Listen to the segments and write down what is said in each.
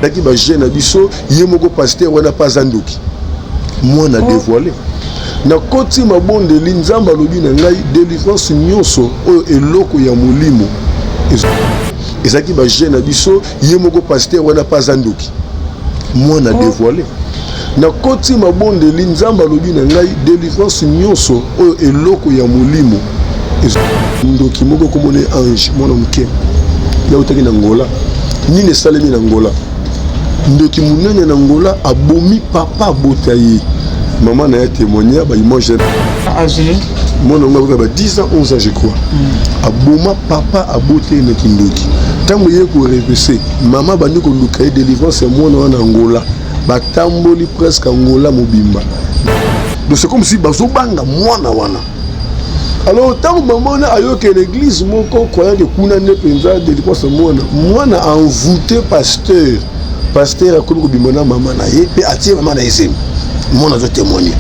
Daki ba jeune na biso, ye moko pasteur wana pa aza ndoki. Mwana oh. Dévoilé. Nakoti mabondeli, Nzambe alobi na ngai délivrance nyonso oyo eloko ya molimo ezalaki ba jeune na biso, ye moko pasteur wana pa aza ndoki. Mwana oh. Dévoilé. Nakoti mabondeli, Nzambe alobi na ngai délivrance nyonso oyo eloko ya molimo. Ndoki moko komona ange mwana moke yautaki na Ngola. Nini esalemi na Ngola? Ndoki monene na Ngola abomi papa abota ye, mama na ye témoigner ba image. Mwana yango akoka ba 10 ans, 11 ans je crois. Aboma papa abota ye na kindoki. Ntango ye korevese, mama bandi koluka ye délivrance ya mwana wana Angola, batamboli presque Angola mobimba. Donc c'est comme si bazobanga mwana wana. Alors ntango mama wana ayokela église moko, croyant que kuna nde mpenza délivrance ya mwana, mwana envoûté pasteur, pasteur akomi kobima na mama na ye mpe atie mama na ye zemi. Mwana azotémoigne,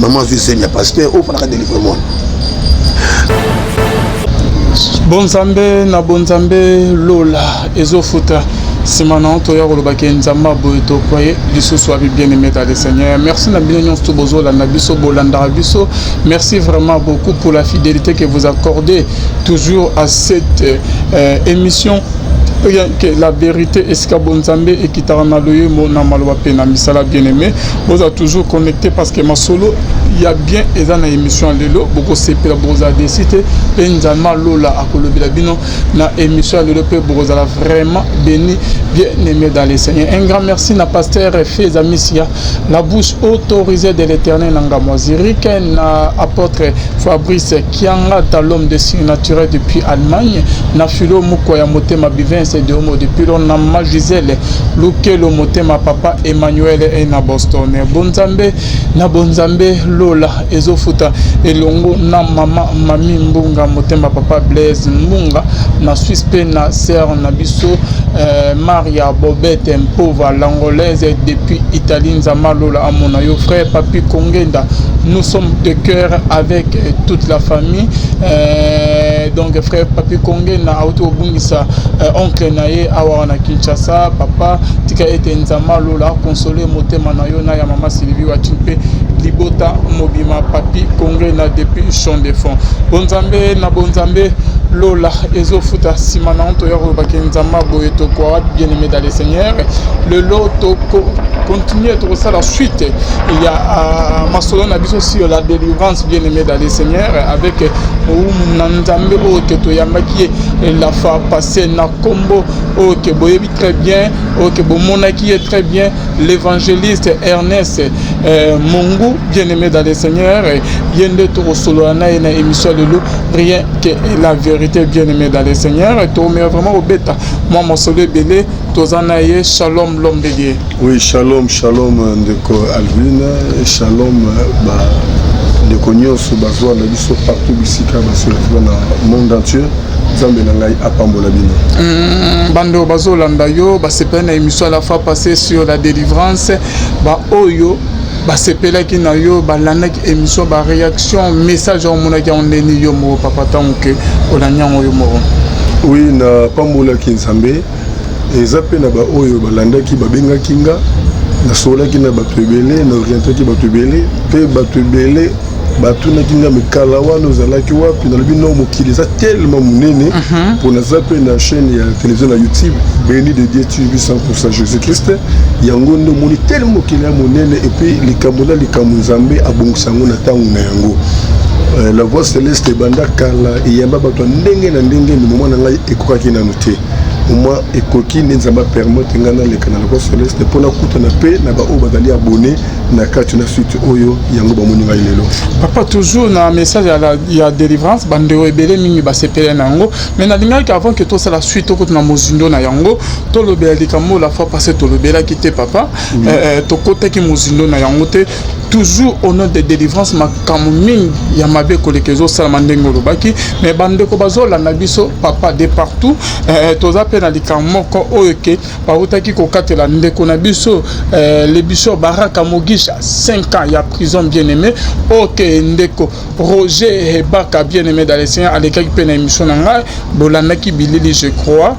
mama azwi zemi ya pasteur oyo falaka délivre mwana. Bonzambe na bonzambe, lola ezofuta. Nsima na toya kolobaki Nzambe aboye tokoye lisusu abi. Bien aimé dans le Seigneur, merci na bino nyonso to bozolanda biso, bolandaka biso. Merci vraiment beaucoup pour la fidélité que vous accordez toujours à cette émission Rien que la vérité, esika bonzambe ekitaka na loyembo, na maloba mpe na misala. Bien aimé, boza toujours connecté parce que masolo ya bien eza na émission ya lelo. Bokosepela, bokozala déçus te mpe Nzambe alola akolobela bino na émission ya lelo mpe bokozala vraiment béni. Bien aimé dans le Seigneur, un grand merci na pasteur Feza Misia, la bouche autorisée de l'Éternel na ngambo Zurich, na apôtre Fabrice Kiangata, l'homme de surnaturel depuis Allemagne, na Philo Moko ya motema Bivence de Homo depuis Londres, na Mama Gisèle Lukelo motema papa Emmanuel e na Boston. Bonzambe na bonzambe, lola ezofuta elongo na mama Mami Mbunga motema papa Blaise Mbunga na Suisse, mpe na sœur na biso Maria Bobete Mpova, l'Angolaise depuis Italie. Nzambe alola amona yo. Frère Papi Kongenda, nous sommes de cœur avec toute la famille. Donc frère Papi Kongenda auti kobungisa oncle na ye awa na Kinshasa. Papa, tika ete Nzambe alola console motema na yo na ya mama Sylvie Wati mpe libota mobima. Papi Kongenda depuis Champ de Fond. Bonzambe na bonzambe, lola ezofuta. Nsima na toya kolobaki Nzambe boye tokoa. Bien aimé dans le Seigneur, lelo toko continue, tokosala suite ya masolo na biso sur la délivrance. Bien aimé dans le Seigneur, avec na Nzambe oyo ke toyambaki ye la fois passée na kombo oyo ke boyebi très bien, oyo ke bomonaki ye très bien, l'évangéliste Ernest Mongu. Bien aimé dans le Seigneur, ye nde tokosolola na ye na émission lelo, Rien que la vérité. Bien aimé dans le Seigneur, tomeka vraiment kobeta mwa mosolo ebele. Toza na ye. Shalom, l'homme de Dieu. Oui, shalom, shalom ndeko Alvin, shalom ba ndeko nyonso bazwa na biso partout bisika basolaki na monde entier. Nzambe na ngai apambola bino. Bando bazolanda yo, basepeli na émission à la fois passée sur la délivrance. Baoyo basepelaki na yo, balandaki émission, baréaction, message omonaki yango ndeni yo moko papa, ntango ke olandi yango yo moko? Oui, napambolaki Nzambe. Eza mpe na baoyo balandaki, babengaki nga, nasololaki na bato ebele, na orientaki bato ebele, mpe bato ebele batunaki nga mikala wana ozalaki wapi. Nalobi no, mokili eza tellement monene, mpo naza mpe na chaîne ya télévision na YouTube, Béni de Dieu TV 100 Jésus Christ. Yango nde omoni tellement mokili ya monene. Et puis likambo na likambo, Nzambe abongisa yango na ntango na yango. La Voix Céleste ebanda kala, eyamba bato ya ndenge na ndenge. Moment na ngai ekokaki nano te. Moment ekoki nde Nzambe apermettre ngai naleka na La Voix Céleste mpo nakutana mpe na baoyo bazali abonné na kati na suite oyo yango bamoni ngai lelo. Papa, toujours na message ya délivrance, bandeko ebele mingi basepele na yango, mais nalingaki avant ke tosala suite, tokota na mozindo na yango, tolobela likambo la fois passée tolobelaki te papa. Tokotaki mozindo na yango te. Toujours au nom de délivrance, makambo mingi ya mabe koleka ezosalama ndenge olobaki, mais bandeko bazolanda biso papa de partout. Toza mpe na likambo moko oyo ke bautaki kokatela ndeko na biso le bishop Baraka Mogisha 5 ans ya prison. Bien aimé, oyo ke ndeko Roger Baka, bien aimé dans le Seigneur, alekaki mpe na émission na ngai, bolandaki bilili je crois.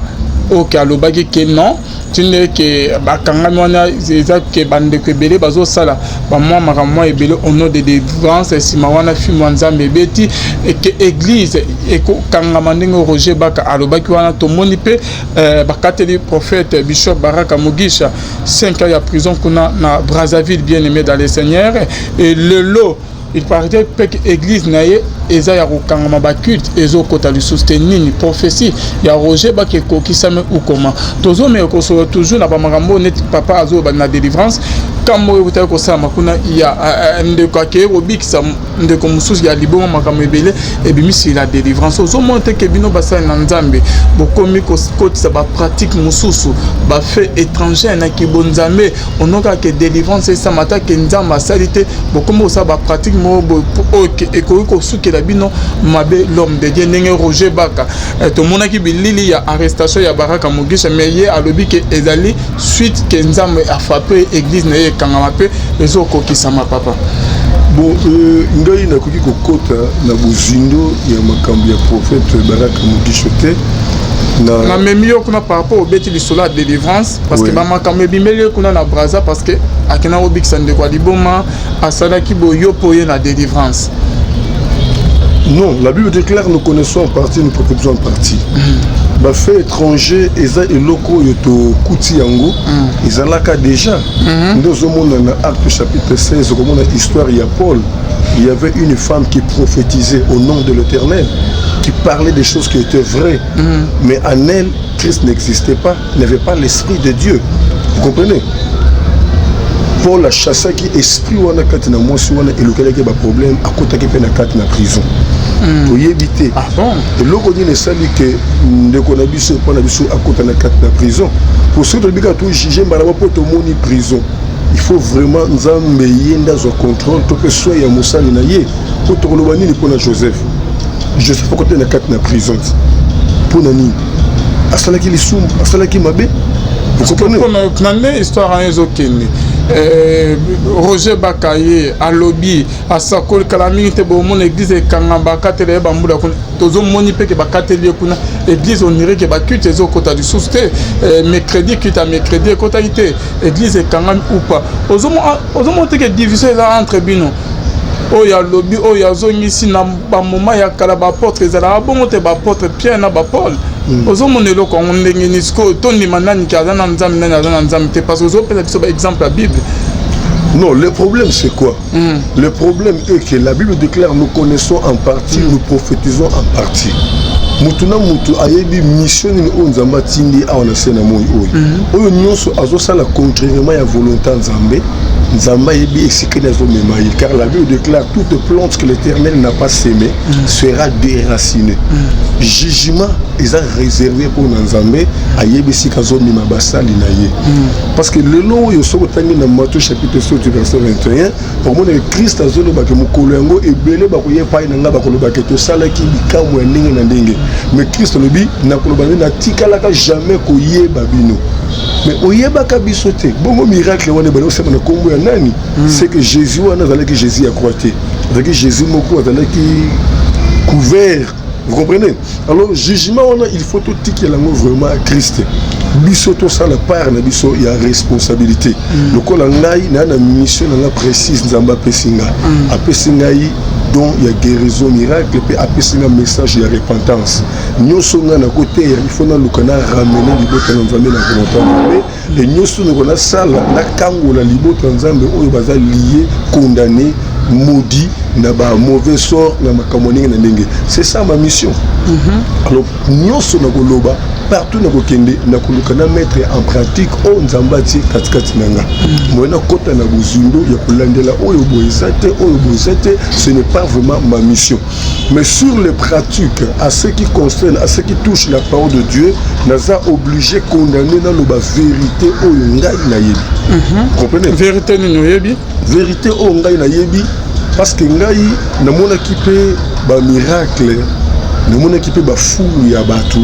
Oyo ke alobaki ke non, tinde ke bakangami wana, eza ke bandeko ebele bazosala bamwa makambo mwa ebele au nom de délivrance. Nsima wana film ya Nzambe ebeti ke église ekokangama, ndenge Roger Baka alobaki wana. Tomoni mpe bakateli prophète Bishop Baraka Mugisha 5 ans ya prison kuna na Brazzaville. Bien aimé dans le Seigneur, et lelo il paraît mpe ke église na ye eza ya kokangama, baculte ezokota lisusu te. Nini prophétie ya Roger Baka ekokisami ou comment? Tozomeka kosolola toujours na bamakambo oyo neti papa azoloba na délivrance. Kambo oyo ekutaki kosalama kuna ya ndeko akeye kobikisa ndeko mosusu ya libongo, makambo ebele ebimisi la délivrance. Ozomona te ke bino basali na Nzambe bokomi kokotisa bapratique mosusu, bafait étranger na kibonzambe, onoka ke délivrance esama ata ke Nzambe asali te? Bokomi kosala bapratique moko oyo ekoki kosukela bino mabe. L'homme de Dieu, ndenge Roger Baka, tomonaki bilili ya arrestation ya Baraka Mugisha, mais ye alobi ke ezali suite ke Nzambe afrapper église na ye ekangama, mpe ezokokisama, papa. Bon, ngai nakoki kokota na bozindo ya makambo ya prophète Baraka Mugisho te. Namemi yo kuna par rapport obeti lisolo ya délivrance, parce que bamakambo ebimeli ye kuna na Braza, parce que akenda kobikisa ndeko ya liboma, asalaki boyo mpo ye na délivrance. Non, la Bible déclare: nous connaissons en partie, nous prophétisons en partie. Bafait étranger eza eloko oyo tokuti yango, ezalaka déjà. Nde ozomona na Acte chapitre 16, okomona histoire ya Paul. Il y avait une femme qui prophétisait au nom de l'Éternel, qui parlait des choses qui étaient vraies, mais en elle Christ n'existait pas, n'avait pas l'esprit de Dieu, vous comprenez? Paul achassaki esprit wana kati na mwasi wana, elukelaki baproblème, akotaki mpe na kati na prison. Toyebi te Ah bon? eloko nini esali ke ndeko na biso, epo na biso, akota na kati na prison. Pour soki tolobi kaka tojuger mbala mpo tomoni prison, il faut vraiment Nzambe ye nde azwa contrôle to mpe soin ya mosali na ye. Mpo tokoloba nini mpona Joseph? Joseph akota na kati na prison ti mpo na nini? Asalaki lisumu? Asalaki mabe? Vous comprenez? Na nde histoire wana ezokende, Roger Baka ye alobi, asakoli kala mingi te, bomona église ekanga, bakatela ye bambula kuna. Tozomoni mpe ke bakateli ye kuna église, on dirait ke baculte ezokota lisusu te. Mercredi, culte ya mercredi ekotaki te. Église ekangami ou pas? Ozomona te ke division eza entre bino? Oyo alobi, oyo azongisi na bamoma ya kala, baapôtre ezalaka bongo te, baapôtre Pierre na bapaul. Ozomona eloko yango ndenge nini sikoyo? Tondima nani ke aza na Nzambe, nani aza na Nzambe te? Parce que ozopesa biso baexemple ya Bible. Non, le problème, c'est quoi? Le problème est que la Bible déclare: nous connaissons en partie, nous prophétisons en partie. Mutu na mutu ayebi mission nini oyo Nzambe atindi awa na se na moi oyo. Oyo nyonso azosala contrairement ya volonté ya Nzambe, Nzambe ayebi esika nini azomema ye, car la Bible déclare: toute plante que l'Éternel n'a pas semée sera déracinée. Jugement eza réservé mpona Nzambe, ayebi esika azomema basali na ye. Parce que lelo oyo, soki otangi na Matthieu chapitre 7 verset 21, okomona Christ azolobaka: mokolo yango ebele bakoya epai na ngai, bakolobaka tosalaki bikambo ya ndenge na ndenge. Mais Christ alobi: nakoloba nde natikalaka jamais koyeba bino. Mais oyebaka biso te, bongo miracle wana ebandi kosala na nkombo ya nani? C'est que Jésus wana azalaki Jésus ya croix te, azalaki Jésus moko azalaki couvert, vous comprenez? Alors jugement wana, il faut totikela yango vraiment à Christ. Biso tosala part na biso ya responsabilité. Lokola ngai naa na mission na nga précise, Nzambe apesi ngai, apesi ngai don ya guérison, miracle, mpe apesi nga message ya repentance. Nyonso ngai nakoteya, il faut naluka na ramener libota na Nzambe na volonté Nzambe. E nyonso noko nasala, nakangola libota ya Nzambe oyo baza lié, condamné, maudit na ba mauvais sort, na makambo ndenge na ndenge. C'est ça ma mission. Alors nyonso nakoloba, partout nakokende, nakoluka na mettre en pratique oyo Nzambe atie katikati na nga. Moye nakota na bozindo ya kolandela oyo boye eza te, oyo boye eza te, ce n'est pas vraiment ma mission. Mais sur les pratiques, à ce qui concerne, à ce qui touche la parole de Dieu, naza obligé condamner, naloba vérité oyo ngai nayebi. Comprenez? Vérité nini oyebi? Vérité oyo ngai nayebi, parce que ngai namonaki mpe bamiracle, namonaki mpe bafulu ya bato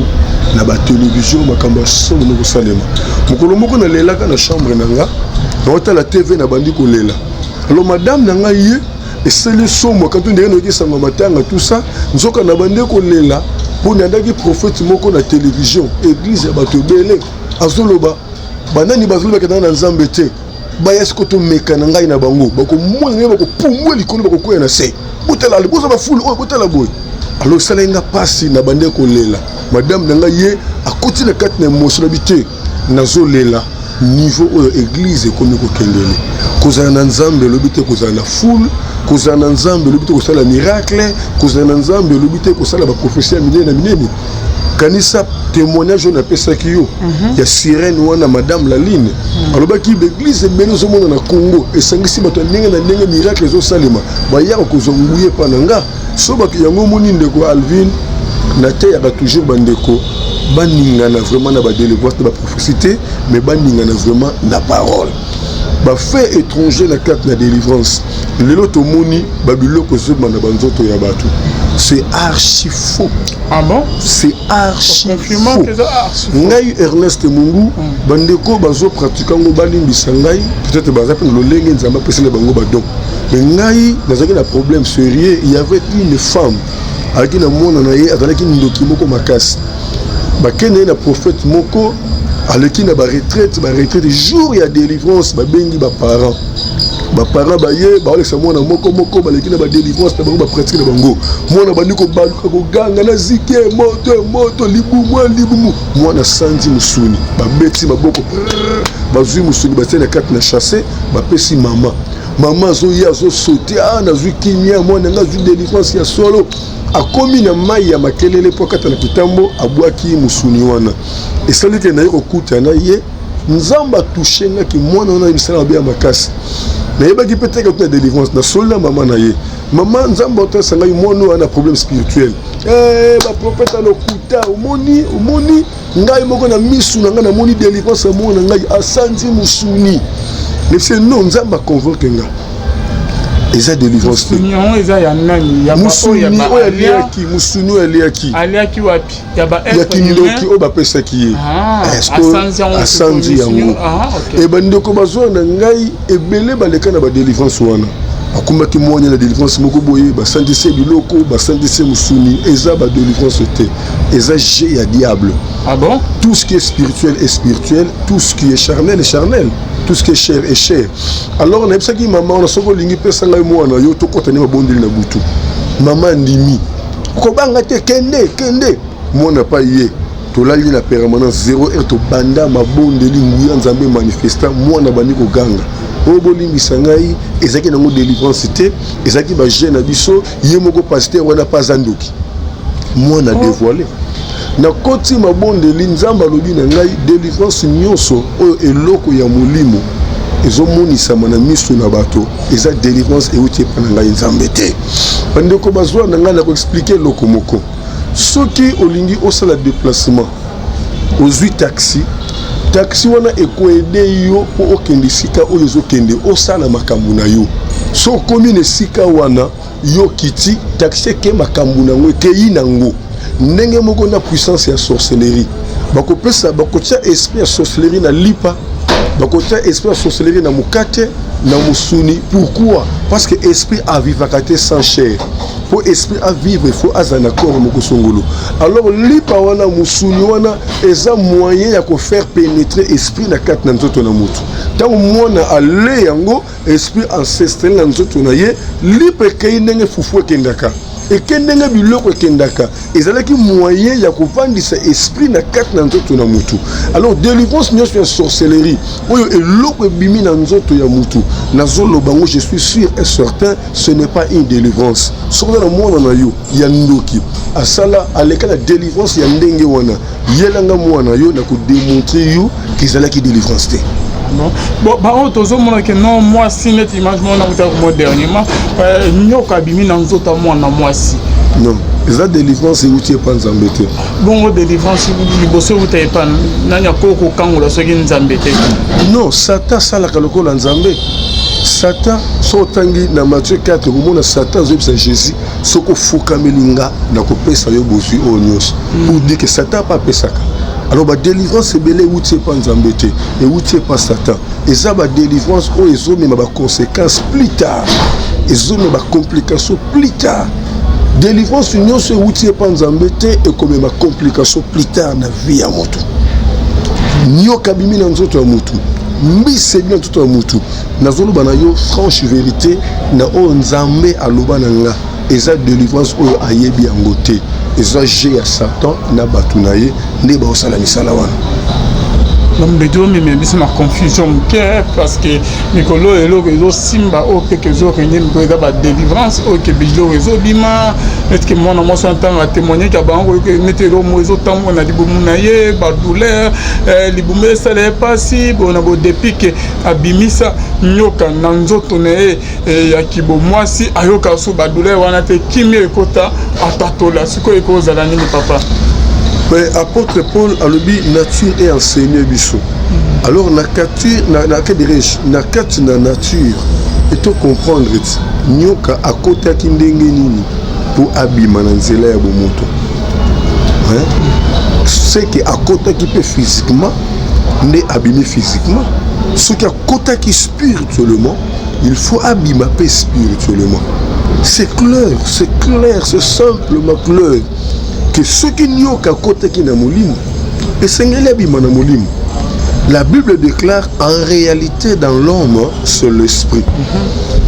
na batelevizio, makambo ya solo no kosalema. Mokolo moko nalelaka na chambre na nga, naotala TV, nabandi kolela. Alors madame na ngai ye esali somo, kanto ndenge nayoki sango matanga, tout ça, nzoka nabandi kolela. Mpo nayandaki prophète moko na télévision, église ya bato ebele, azoloba banani bazolobaka na Nzambe te, baya siko tomeka na ngai na bango, bakomona ngai, bakopumbwa likolo, bakokwea na se. Botala, boza bafulu oyo, botala boye. Alors esalaki nga mpasi na bande kolela. Madame na ngai ye akoti na kati na émotion na bi te, nazolela niveau oyo église ekomi kokendele. Kozala na Nzambe elobi te kozala na foule, kozala na Nzambe elobi te kosala miracle, kozala na Nzambe elobi te kosala baprophétie ya minene na minene. Kanisa témoignage oyo napesaki yo ya sirène wana, madame Laline alobaki baéglise ebele ozomona na Congo esangisi bato ya ndenge na ndenge, miracle ezosalema, bayaka kozwa nguye epa na nga. So bato yango omoni, ndeko Alvin, nateyaka toujours bandeko baningana vraiment na badélivrance, na baprophétie te, mais baningana vraiment na parole. Bafait étranger na kati na délivrance, lelo tomoni babiloko ezobima na banzoto ya bato, c'est archi faux. Ah bon? C'est archi Confirmant faux. Que eza archi faux. Ngai Ernest Mungu, bandeko bazopratique yango balimbisa ngai, peut-être baza mpe na lolenge Nzambe apesela bango badon, mais ngai nazalaki na problème sérieux. Il y avait une femme, azalaki na mwana na ye, azalaki ndoki moko makasi. Bakende ye na prophète moko, aleki na baretraite, baretraite. Jour ya délivrance, babengi baparent, baparent baye, baolekisa mwana moko moko, baleki na badélivrance na bango, bapratique na bango. Mwana bandi kobaluka, koganga na zike, moto, moto, libumu, libumu. Mwana sanzi mosuni, babeti maboko, prrr, bazwi mosuni, batie na kati na sachet, bapesi mama. Mama azoya, azosote: "A, nazwi kimia, mwana nga azwi délivrance ya solo." Akomi na mai ya makelele mpo akata na kitambo, abwaki mosuni wana. Esali ke naye kokuta na ye, Nzambe atouche ngaki mwana wana, misala mabe ya makasi. Nayebaki mpe teke na délivrance, nasoli na mama na ye: "Mama, Nzambe atalisa ngai mwana oyo na problème spirituel." Eh, baprofete lokuta! Omoni, omoni ngai moko na misu na ngai, namoni délivrance ya mwana na ngai, asanzi mosuni. Nese non, Nzambe aconvoque nga, eza délivrance te. Mosuni yango eza ya nani? Ya Mosuni baoyo oyo aliaki, mosuni oyo aliaki. Aliaki wapi? Ya ba Ya kindoki oyo bapesaki ye. Ah, Est-ce que asanzi yango? Asanzi yango. Ah, ok. E bandeko bazwa na ngai ebele baleka na badélivrance wana, akumbaki mwana na délivrance moko boye, basandisi ye biloko, basandisi ye mosuni. Eza badélivrance te, eza jeu ya diable. Ah bon? Tout ce qui est spirituel est spirituel, tout ce qui est charnel est charnel, tout ce qui est chair est chair. Alors nayebisaki mama wana: "Soki olingi, pesa ngai mwana yo, tokɔta nde mabondeli na butu." Mama andimi: "Kobanga te, kende, kende." Mwana pa ye, tolali na permanence, 0 heure tobanda mabondeli, nguya Nzambe manifesta, mwana bandi koganga oyo: "Bolimbisa ngai, ezalaki nango délivrance te, ezalaki bajeu na biso." Ye moko pasteur wana mpe aza ndoki. Mwana dévoilé. Nakoti mabondeli, Nzambe alobi na ngai délivrance nyonso oyo eloko ya molimo ezomonisama na miso na bato, eza délivrance euti epa na ngai Nzambe te. Bandeko bazwa na ngai, na koexpliquer eloko moko: soki olingi osala déplacement, ozwi taxi, taxi wana ekoaider yo mpo okende esika oyo ezokende, osala makambo na yo. So okomi na esika wana, yo kiti taxi, eke makambo nango, ekei nango. Ndenge moko na puissance ya sorcellerie, bakopesa, bakotia esprit ya sorcellerie na lipa, bakotia esprit ya sorcellerie na mokate, na mosuni. Pourquoi? Parce que esprit avivaka te sans chair. Mpo esprit avivre, il faut azala na corps moko songolo. Alors lipa wana, mosuni wana, eza moyen ya kofaire pénétrer esprit na kati na nzoto na motu. Ntango mwana ale yango, esprit ancestral na nzoto na ye, lipa ekei ndenge fufu ekendaka, eke ndenge biloko ekendaka, ezalaki moyen ya kovandisa esprit na kati na nzoto na mutu. Alors délivrance nyonso ya sorcellerie oyo eloko ebimi na nzoto ya mutu, nazoloba ngo, je suis sûr et certain, ce n'est pas une délivrance. Soki oza na mwana na yo ya ndoki, asala, aleka na délivrance ya ndenge wana, yelanga mwana yo, na kodémontrer yo ke ezalaki délivrance te. Bon, baoyo tozomona ke non, mwasi neti image moko nakutaka mo dernièrement, nyoka abimi na nzoto ya mwana mwasi. Non, eza délivrance euti epa Nzambe te. Bongo délivrance liboso euta epa nani? Akoki kokangola soki Nzambe te? Non, Satan asalaka lokola Nzambe. Satan, so otangi na Matthieu 4, komona Satan azoyebisa Jésus: "Soki ofukameli nga, nakopesa yo bozwi oyo nyonso." Pour dire que Satan mpe apesaka. Alors badélivrance ebele euti epa Nzambe te, euti epa Satan. Eza badélivrance oyo ezomema baconséquence plus tard, ezomema bacomplication plus tard. Délivrance nyonso ewuti epa Nzambe te, ekomema complication plus tard na vie ya moto. Nyoka abimi na nzoto ya motu, mbisi ebimi na nzoto ya motu. Nazoloba na yo franche vérité na oyo Nzambe aloba na nga, eza délivrance oyo ayebi yango te, eza jeu ya Satan na bato na ye nde baosala misala wana. Mbedi omema biso na confusion moke, parce que mikolo oyo eloko ezosimba oyo peke ezorégner mikolo eza badélivrance oyo ke biloko ezobima, neti ke mwana mwasi wana ntango atémoigneki ya bango, neti eloko moko ezotambola na libumu na ye, badouleur, libumu esala ye mpasi boye na bo. Depuis ke abimisa nyoka na nzoto na ye ya kibomwasi, ayoka so badouleur wana te, kimia ekota, atatola. Sikoyo ekozala nini, papa? Mais apôtre Paul alobi nature e enseigné biso. Alors na kati na que dirais-je, na kati na nature eto comprendre ti nyoka akotaki ndenge nini mpo abima na nzela ya bomoto, hein? C'est que akotaki mpe physiquement nde abimi physiquement. Soki akotaki spirituellement, il faut abima mpe spirituellement. C'est clair, c'est clair, c'est simplement clair que soki nyoka akotaki na molimo, esengeli abima na molimo. La Bible déclare: en réalité, dans l'homme, c'est l'esprit.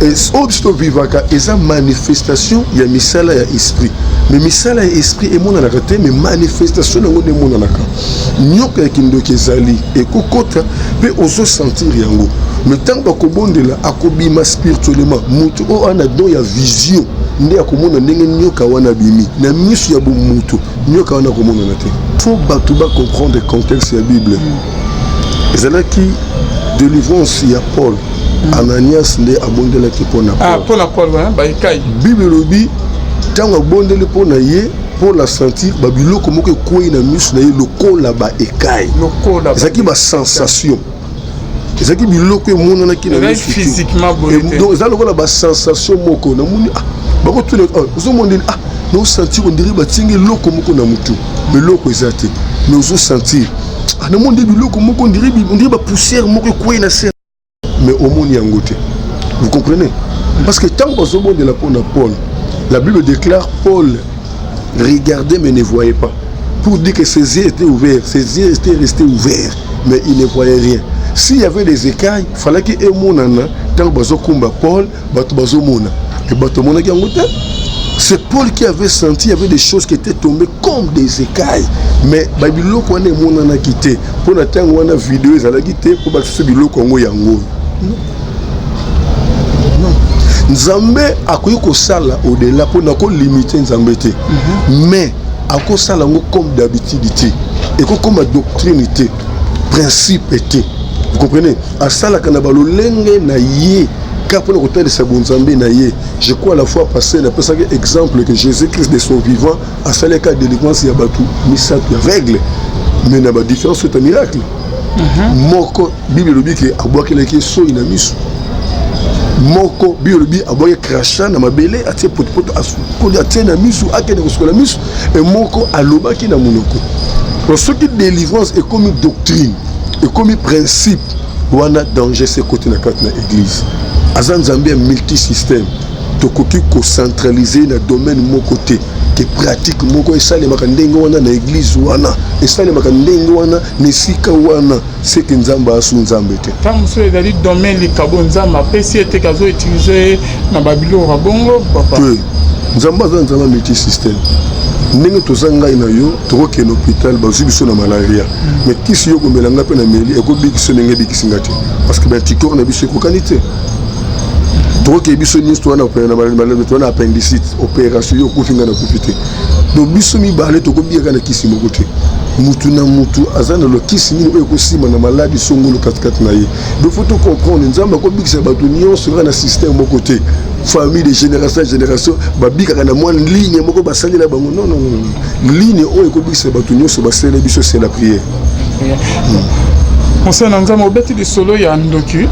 Et oyo biso tovivaka eza manifestation ya misala ya esprit, mais misala ya esprit emonanaka te, mais manifestation yango nde emonanaka. Nyoka ya kindoki ezali ekokota mpe ozosentir yango, mais ntango bakobondela, akobima spirituellement. Moto oyo ana don ya vision nde akomona ndenge nyoka wana abimi. Na miso ya bomoto, nyoka wana akomonana te. Faut bato bacomprendre contexte ya Bible. Ezalaki délivrance ya Paul, Ananias nde abondelaki mpo na Paul. Mpo na Paul, baekai. Bible elobi ntango abondeli mpo na ye, Paul asentir babiloko moko ekwei na miso na ye lokola baekai. Lokola Ezalaki basensation, ezalaki biloko emonanaki na miso. Physiquement boye te. Donc eza lokola basensation moko namoni. Ah, bakotuna: ozomona nini? Ah, naosentir on dirait batingi eloko moko na motu, mais eloko eza te, mais ozosentir. Ah, namoni nde biloko moko, on dirait bapoussière moko ekwei na se, mais omoni yango te. Vous comprenez? Parce que ntango bazobondela mpo na Paul, la Bible déclare: Paul regardait mais ne voyait pas, pour dire que ses yeux étaient ouverts, ses yeux étaient restés ouverts, mais il ne voyait rien. S'il y avait des écailles, fallait emonana. Ntango bazokumba Paul, bato bazomona e, bato bamonaki yango te. C'est Paul qui avait senti, il y avait des choses qui étaient tombées comme des écailles, mais babiloko wana emonanaki te mpo na ntango wana video ezalaki te mpo bakisa biloko yango. Yango non, non, Nzambe akoki kosala au-delà mpo na kolimiter Nzambe te, mais akosala yango comme d'habitude te, ekokoma doctrine te, principe te. Vous comprenez? Asalaka na balolenge na ye kaka mpona kotalisa bonzambe na ye. Je crois, la fois passée napesaki exemple que Jésus Christ de son vivant asalaki délivrance ya bato misato ya aveugle, mais na badifférence oyo ta miracle moko, Bible elobi ke abwakelaki soi na miso moko. Bible elobi abwaki crachat na mabele, atie potopoto, asukoli, atie na miso, akende kosukola miso. E moko alobaki na monoko. Donc soki délivrance ekomi doctrine, ekomi principe, wana danger se koti na kati na église. Aza Nzambe ya multisystème. Tokoki kocentraliser na domaine moko te, ke pratique moko esalemaka ndenge wana na église wana, esalemaka ndenge wana na esika wana, seke Nzambe asu Nzambe te. Ntango mosusu ezali domaine likabo Nzambe apesi ye te, azoutiliser na babiloko ya bongo, papa. Te, Nzambe aza Nzambe ya multisystème. Ndenge toza, ngai na yo tokokende hôpital, bazwi biso na malaria, mais kisi yo komela, ngai mpe na meli, ekobikisa ndenge ebikisi nga te, parce que baanticorps na biso ekokani te. Tokokende biso nyonso towana na appendicite, opération, yo okufi, ngai nakufi te. Donc biso mibale tokobiyaka na kisi moko te. Mutu na mutu aza na lokisi nini oyo ekosima na maladi songolo katikati na ye. Donc faut tocomprendre, Nzambe akobikisa bato nyonso kaka na système moko te. Famille de génération en génération babikaka na mwa ligne moko basalela bango. Non, non, non, ligne oyo ekobikisa bato nyonso basalela biso, c'est la prière. Mosala na Nzambe, obeti lisolo ya ndoki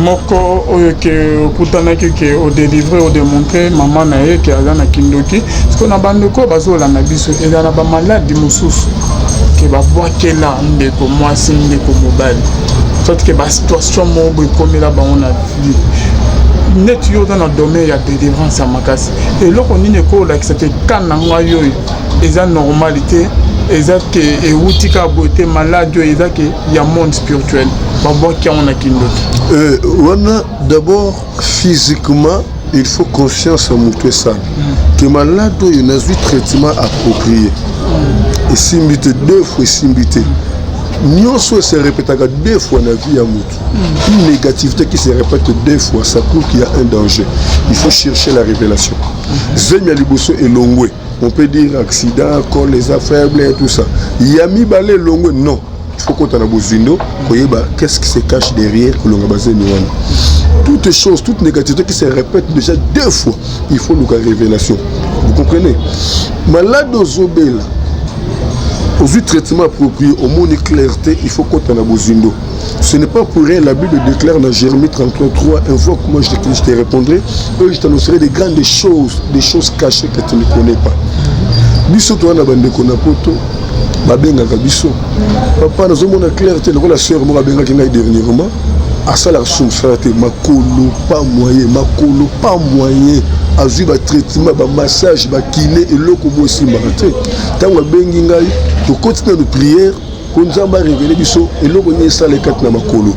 moko oyo ke okutanaki, ke odélivrer, odémontrer mama na ye ke aza na kindoki. Siko na bandeko oyo bazolanda biso, eza na bamaladi mosusu ke babwakela ndeko mwasi, ndeko mobali, soit ke basituation moko boye ekomela bango na vie. Neti yo oza na domaine ya délivrance ya makasi, eloko nini ekolakisa te ka na ngai oyo eza normal te, eza ke ewuti kaka boye te, maladi oyo eza ke ya monde spirituel, babwaki yango na kindoki? Wana d'abord, physiquement, il faut conscience ya moto esala ke malade oyo, nazwi traitement approprié, esimbi te. Deux fois esimbi te. Nyonso ese répétaka deux fois na vie ya motu, une négativité qui se répète deux fois, ça prouve qu'il y a un danger. Il faut chercher la révélation. Zemi ya liboso elongwe, on peut dire accident, col eza faible et tout ça. Ya mibale elongwe, non, il faut kota na bozindo, koyeba qu'est-ce qui se cache derrière kolonga bazemi wana. Toute chose, toute négativité qui se répète déjà deux fois, il faut luka révélation. Vous comprenez? Malade ozobela, ozwi traitement approprié, omoni clarté, il faut kota na bozindo. Ce n'est pas pour rien, la Bible déclare dans Jérémie 33, 3, invoque-moi, je te répondrai, et je t'annoncerai des grandes choses, des choses cachées que tu ne connais pas. Biso toza na bandeko na poto, babengaka biso: papa, nazomona clair te. Lokola sœur moko abengaki ngai dernièrement, asalaka susu mosala te, makolo pas moyen, makolo pas moyen, azwi batraitement, bamassage, bakiné, eloko mo esimbaka te. Ntango abengi ngai, tokoti nano prière mpo Nzambe arévéler biso eloko nini esala kati na makolo.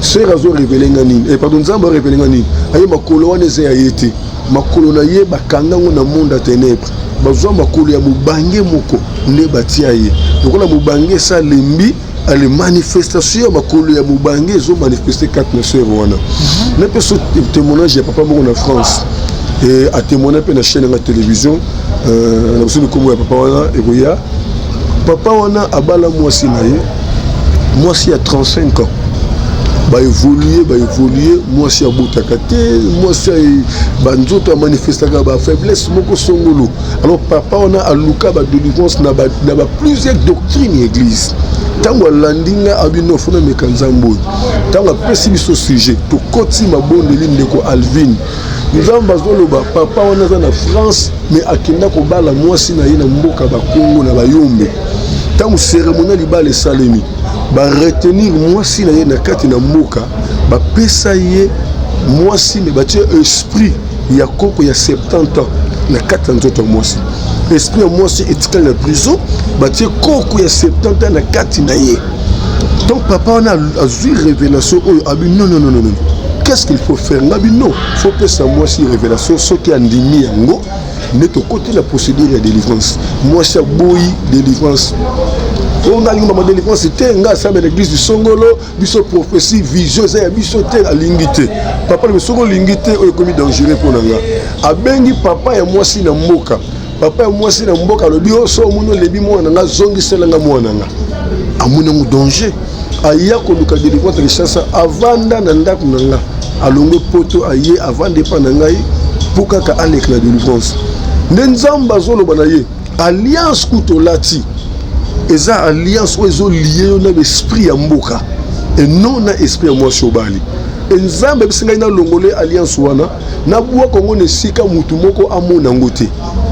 Sœur azorévéler nga nini? Pardon, Nzambe arévéler nga nini? Aye, makolo wana eza ya ye te. Makolo na ye, bakanga yango na monde ya ténèbre. Bazwa makolo ya mobange moko nde batia ye. Lokola mobange esalembi, ale manifestation ya makolo ya mobange ezomanifeste kati na sœur wana. Napesa témoignage ya papa moko na France, atémoigne mpe na chaîne yanga télévision na biso. Nkombo ya papa wana ekoya. Papa wana abala mwasi na ye, mwasi ya 35 ans. Baévolue, baévolue, mwasi abotaka te. Mwasi banzoto amanifestaka bafaiblesse moko songolo. Alors papa wana aluka badélivrance na baplusieurs doctrine ya église. Ntango alandi nga, abino fona meka Nzambe oyo. Ntango apesi biso sujet, tokoti mabondeli. Ndeko Alvin, Nzambe azoloba, papa wana aza na France, mais akenda kobala mwasi na ye na mboka Bakongo na Bayombe. Ntango cérémonie libala esalemi, baretenir mwasi na ye na kati na mboka, bapesa ye mwasi, mais batie esprit ya koko ya 70 ans na kati ya nzoto ya mwasi. Esprit ya mwasi etikali na prison, batie koko ya 70 ans na kati na ye. Donc papa wana azwi révélation oyo, abi: non, non, non, non, qu'est-ce qu'il faut faire? Ngabi: non, faut pesa mwasi révélation. Soki andimi yango nde tokoti na procédure ya délivrance. Mwasi aboyi délivrance. Oyo nga alingi mama délivrance te, nga asambela église songolo, biso prophétie, vision eza ya biso te. Alingi te. Papa lobi: soki olingi te, oyo ekomi dangereux mpo na nga. Abengi papa ya mwasi na mboka. Papa ya mwasi na mboka alobi: o so omoni olebi mwana na nga, zongiselanga mwana na nga. Amoni yango danger, aya koluka délivrance na Kinshasa. Avanda na ndako na nga, alongwe poto, aye avanda epa na ngai mpo kaka aleka na délivrance. Nde Nzambe azoloba na ye: alliance kuta olati eza alliance oyo ezolier yo na baesprit ya mboka et non na esprit ya mwasi obali. E Nzambe abisi ngai nalongole alliance wana, nabwaka yango na esika motu moko amona yango te,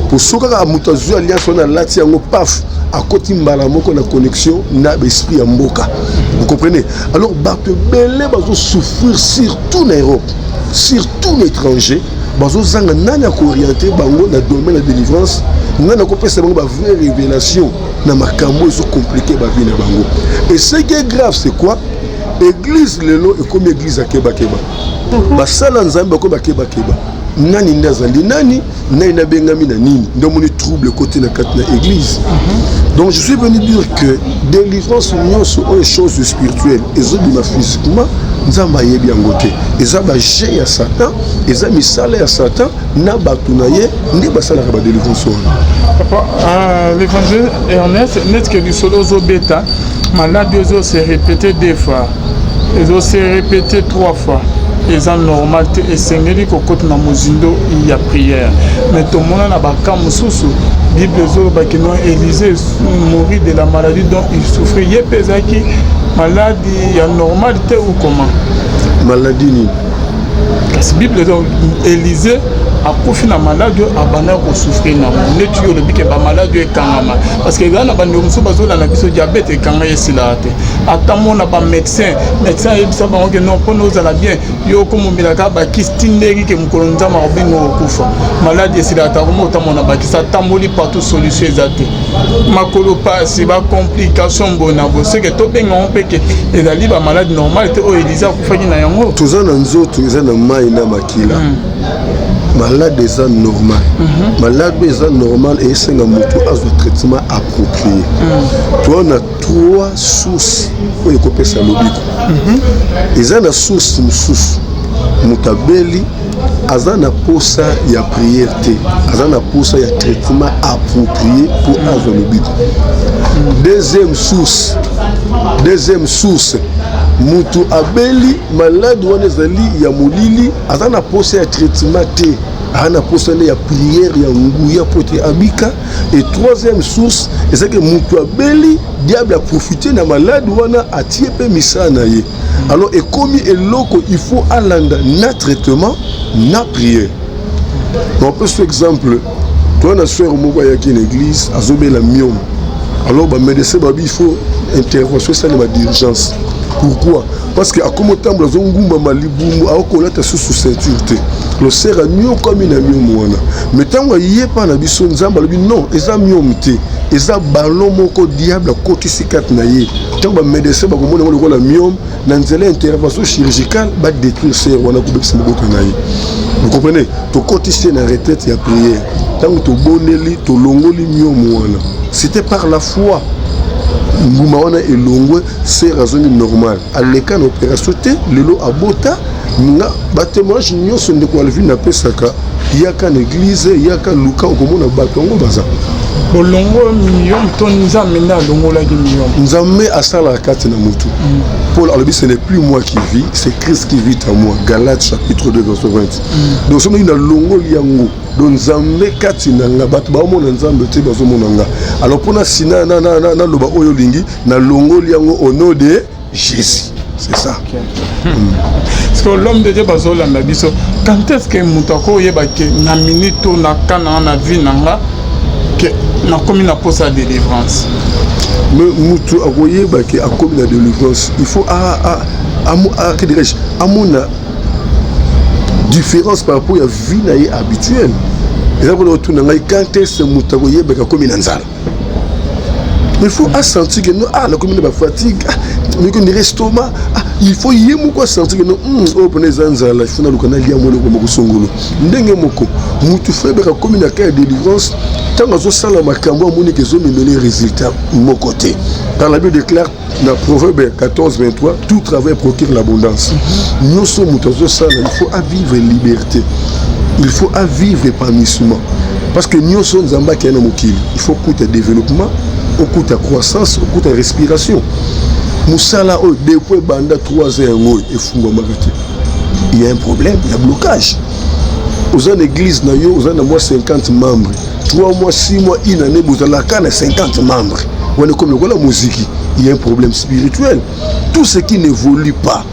po so kaka moto azwi alliance wana, alati yango, paf, akoti mbala moko na connexion na baesprit ya mboka. Vous comprenez? Alors bato ebele bazosouffrir, surtout na Europe, surtout na étranger. Bazozanga nani akooriente bango na domaine ya délivrance, nani akopesa bango bavrai révélation na makambo ezocompliquer bavie na bango. Et ce qui est grave, c'est quoi? Église lelo ekomi église akebakeba. Basala Nzambe bakomi bakebakeba. Nani nde azali nani, nani nabengami na nini? Nde omoni trouble ekoti na kati na église. Donc je suis venu dire que délivrance nyonso oyo, chose spirituelle ezobima physiquement, Nzambe ayebi yango te. Eza bajeu ya Satan, eza misala ya Satan na bato na ye nde basalaka badélivrance wana. Papa l'évangile Ernest, neti ke lisolo ozobeta, maladi ozo se répéter deux fois, ezo se répéter trois fois, eza normal te. Esengeli kokota na mozindo ya prière. Mais tomona na baka mosusu, Bible ezolobaki no, Élisée mourit de la maladie dont il souffrait. Ye mpe ezalaki maladi ya normal te ou comment? Maladie nini? Kasi Bible, Élisée Akufi na maladi oyo abandaki kosouffrir nango. Neti yo olobi ke bamaladi oyo ekangama, parce que eza na bandeko mosusu bazolanda biso, diabète ekanga ye, esilaka te. Ata mona bamédecin, médecin ayebisa bango ke non, mpona ozala bien, yo okomomelaka bakisi ti ndenge ke mokolo Nzambe akobenga okokufa. Maladi esilaka te. Akoma otamona bakisi, atamboli partout, solution eza te. Makolo pasi, bacomplication boye na boye. Seke tobenga ngo mpe ke ezali bamaladi normale te oyo Elize akufaki na yango. Toza na nzoto, eza na mai na makila. Malade eza normal. Malade oyo eza normal, esenga moto azwa traitement approprié. Toza na trois sources oyo ekopesa lobiko. Eza na source mosusu, moto abeli, aza na posa ya prière te, aza na posa ya traitement approprié mpo azwa lobiko. Deuxième source, moto abeli malade wana ezali ya molili, aza na posa ya traitement te, aza na posa nde ya prière ya nguya mpo te abika. Et troisième source, ezaki moto abeli, diable aprofite na malade wana, atie mpe misala na ye. Alors ekomi eloko, il faut alanda na traitement na prière. Napesa exemple, toza na soeur moko ayaki na église, azobela myome. Alors bamédecin babi, il faut intervention esalema d'urgence. Pourquoi? Parce que akomi otambola, azongumbama, libumu, akokolata susu ceinture te. Losere anyokwami na myome wana. Mais ntango aye mpa na biso, Nzambe alobi non, eza myome te, eza ballon moko diable akotisi kati na ye. Ntango bamédecin bakomona yango lokola myome, na nzela ya intervention chirurgicale, badétruire sœur wana, kobebisa mabota na ye. Vous comprenez? Tokotisi ye na retraite ya prière. Ntango tobondeli, tolongoli myome wana, c'était par la foi. Mbuma wana elongwe, sœur azongi normal, aleka na opération te, lelo abota. Nga batémoignage nyonso, ndeko Alvin, napesaka, yaka na église, yaka luka, okomona bato yango baza. Bolongo myome to Nzambe nde alongolaki myome? Nzambe asalaka kati na motu. Paul alobi: "Ce n'est plus moi qui vis, c'est Christ qui vit en moi", Galates chapitre 2 verset 20. Donc soki nalongoli yango, donc Nzambe kati na nga, bato baomona Nzambe te, bazomona nga. Alors mpona sina naloba oyo olingi, nalongoli yango au nom de Jésus, c'est ça. Parce que l'homme de Dieu, bazolanda biso, quand est ce que moto akoyeba ke na minute to na ka na nga, na vie na nga, ke nakomi na posa ya délivrance? Mais mutu akoyeba ke akomi na délivrance, il faut que dirais-je, amona différence par rapport ya vie na ye habituelle. Eza mpona otuna ngai quand est ce moto akoyebaka akomi na nzala, il faut asentir que non, ah, nakomi na bafatigue, ah, miko ndire estomac, ah, il faut ye moko asentir que non, oyo mpona eza nzala, il faut naluka nalia mo eloko moko songolo. Ndenge moko mutu faut yebaka akomi na cas ya délivrance ntango azosala makambo, amoniki ezomemele résultat moko te. Car la Bible déclare na Proverbe 14 23: "Tout travail procure l'abondance." Nyonso moto azosala, il faut avivre liberté, il faut avivre épanouissement, parce que nyonso Nzambe akei na mokili, il faut okuta développement, okuta croissance, okuta respiration. Mosala oyo depuis ebanda 3 ans, yango oyo efungwamaka te, il y a un problème, il y a blocage. Oza na église na yo, oza na mwa 50 membres, 3 mois, 6 mois, une année, bozalaka na 50 membres wana, ekomi lokola moziki. Il y a un problème spirituel. Tout ce qui n'évolue pas,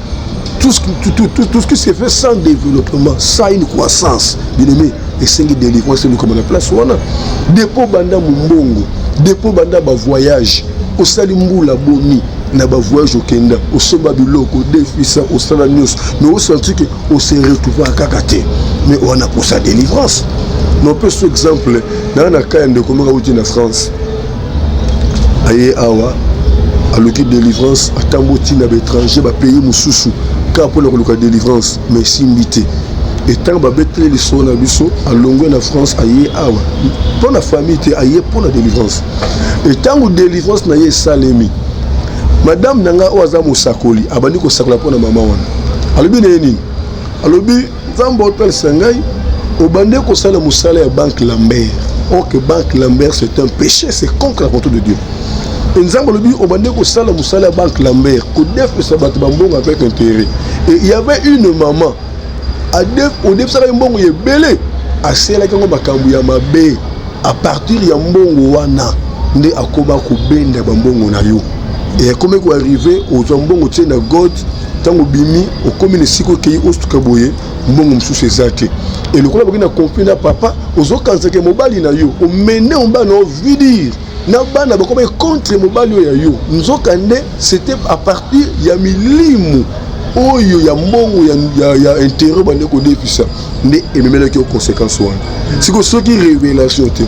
tout ce qui se fait sans développement, sans une croissance, bien aimé, esengi délivrance elukama na place wana. Depuis banda mombongo, depuis banda bavoyage, osali mbula boni na bavoyage, okenda, osomba biloko, odefisa, osala nyonso, mais osentir ke ose retrouver kaka te, mais wana posa délivrance. Napesa exemple naa na ka ya ndeko moko auti na France, aye awa, aluki délivrance, atamboti na baétranger, bapays mosusu, kaka mpona koluka délivrance, mais esimbi te. Etango babeteli lisolo na biso, alongwe na France, aye awa mpo na famille te, aye mpo na délivrance. Etango délivrance na ye esalemi, madame na ngai oyo aza mosakoli abandi kosakola mpo na mama wana. Alobi na ye nini? Alobi: "Nzambe otalisa ngai obandi kosala mosala ya banque Lambert. Ok, banque Lambert, c'est un péché, c'est contre la volonté de Dieu. E Nzambe alobi obandi kosala mosala ya banque Lambert, kodefisa bato bambongo avec intérêt. Et il y avait une maman, odefisaka ye mbongo ebele, asalelaki yango makambo ya mabe. À partir ya mbongo wana nde akoma kobenda bambongo na yo. E akomi koarrive, ozwa mbongo tie na god, Ntango obimi, okomi na esika okei, osuka boye, mbongo mosusu eza te. E lokola boki na conflit na papa, ozokanisaka mobali na yo omene mobali na yo vidire na bana bakomaki contre mobali oyo ya yo. Nzoka nde c'était à partir ya milimo oyo ya mbongo ya intérêt bande kodefisa nde ememelaki yo conséquence wana. Sikoyo soki révélation te,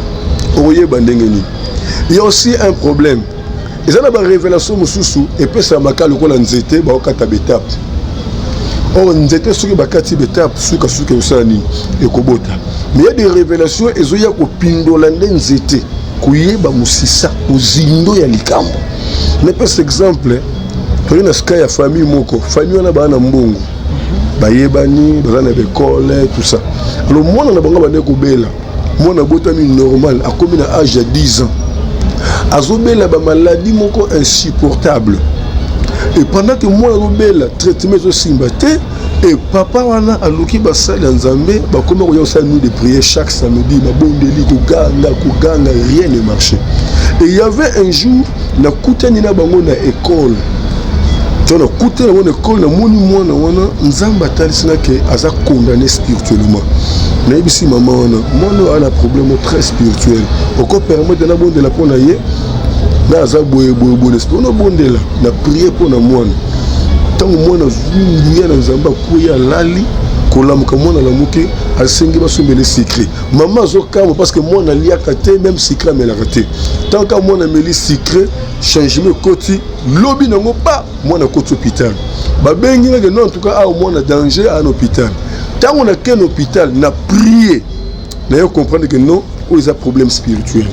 okoyeba ndenge nini? Il y a aussi un problème, eza na barévélation mosusu epesamaka lokola nzete baokata betape. Or nzete soki bakati betape, sukasuka ekosala nini? Ekobota. Mais ya des révélations ezoya kopindola nde nzete, koyeba mosisa mozindo ya likambo. Napesa exemple: toyei na sika ya famille moko. Famille wana baa na mbongo, bayebani, baza na baekole, tout ça. Alors mwana na bango bande kobela. Mwana abotami normal, akomi na age ya 10 ans, azobela bamaladi moko insupportable. Et pendant que mwana azobela, traitement ezosimba te. Et papa wana aluki basali ya Nzambe, bakomi koya kosala nuit de prière chaque samedi, babondeli, koganga, koganga, rien ne marché. Et il y avait un jour, nakutani na bango na école. To nakutani bango na école, namoni mwana wana, Nzambe atalisi nga ke aza condamné spirituellement. Nayebisi mama wana: mwana oyo aza na problème très spirituel, okopermettre nabondela mpo na ye? Na aza boye boye boye, mpona obondela na prier mpo na mwana. Ntango mwana azwi nguya na Nzambe, akwei, alali. Kolamuka, mwana alamuki, asengi basombele sucré. Mama azokama parce que mwana aliaka te, même sucré amelaka te. Tant ka mwana ameli sucré, changement ekoti. Lobi nango pa mwana akoti hôpital. Babengi ngake: non, en tout cas awa mwana danger, aa na hôpital. Ntango nakei na hôpital, na prier, naye comprendre que non, oyo eza problème spirituel.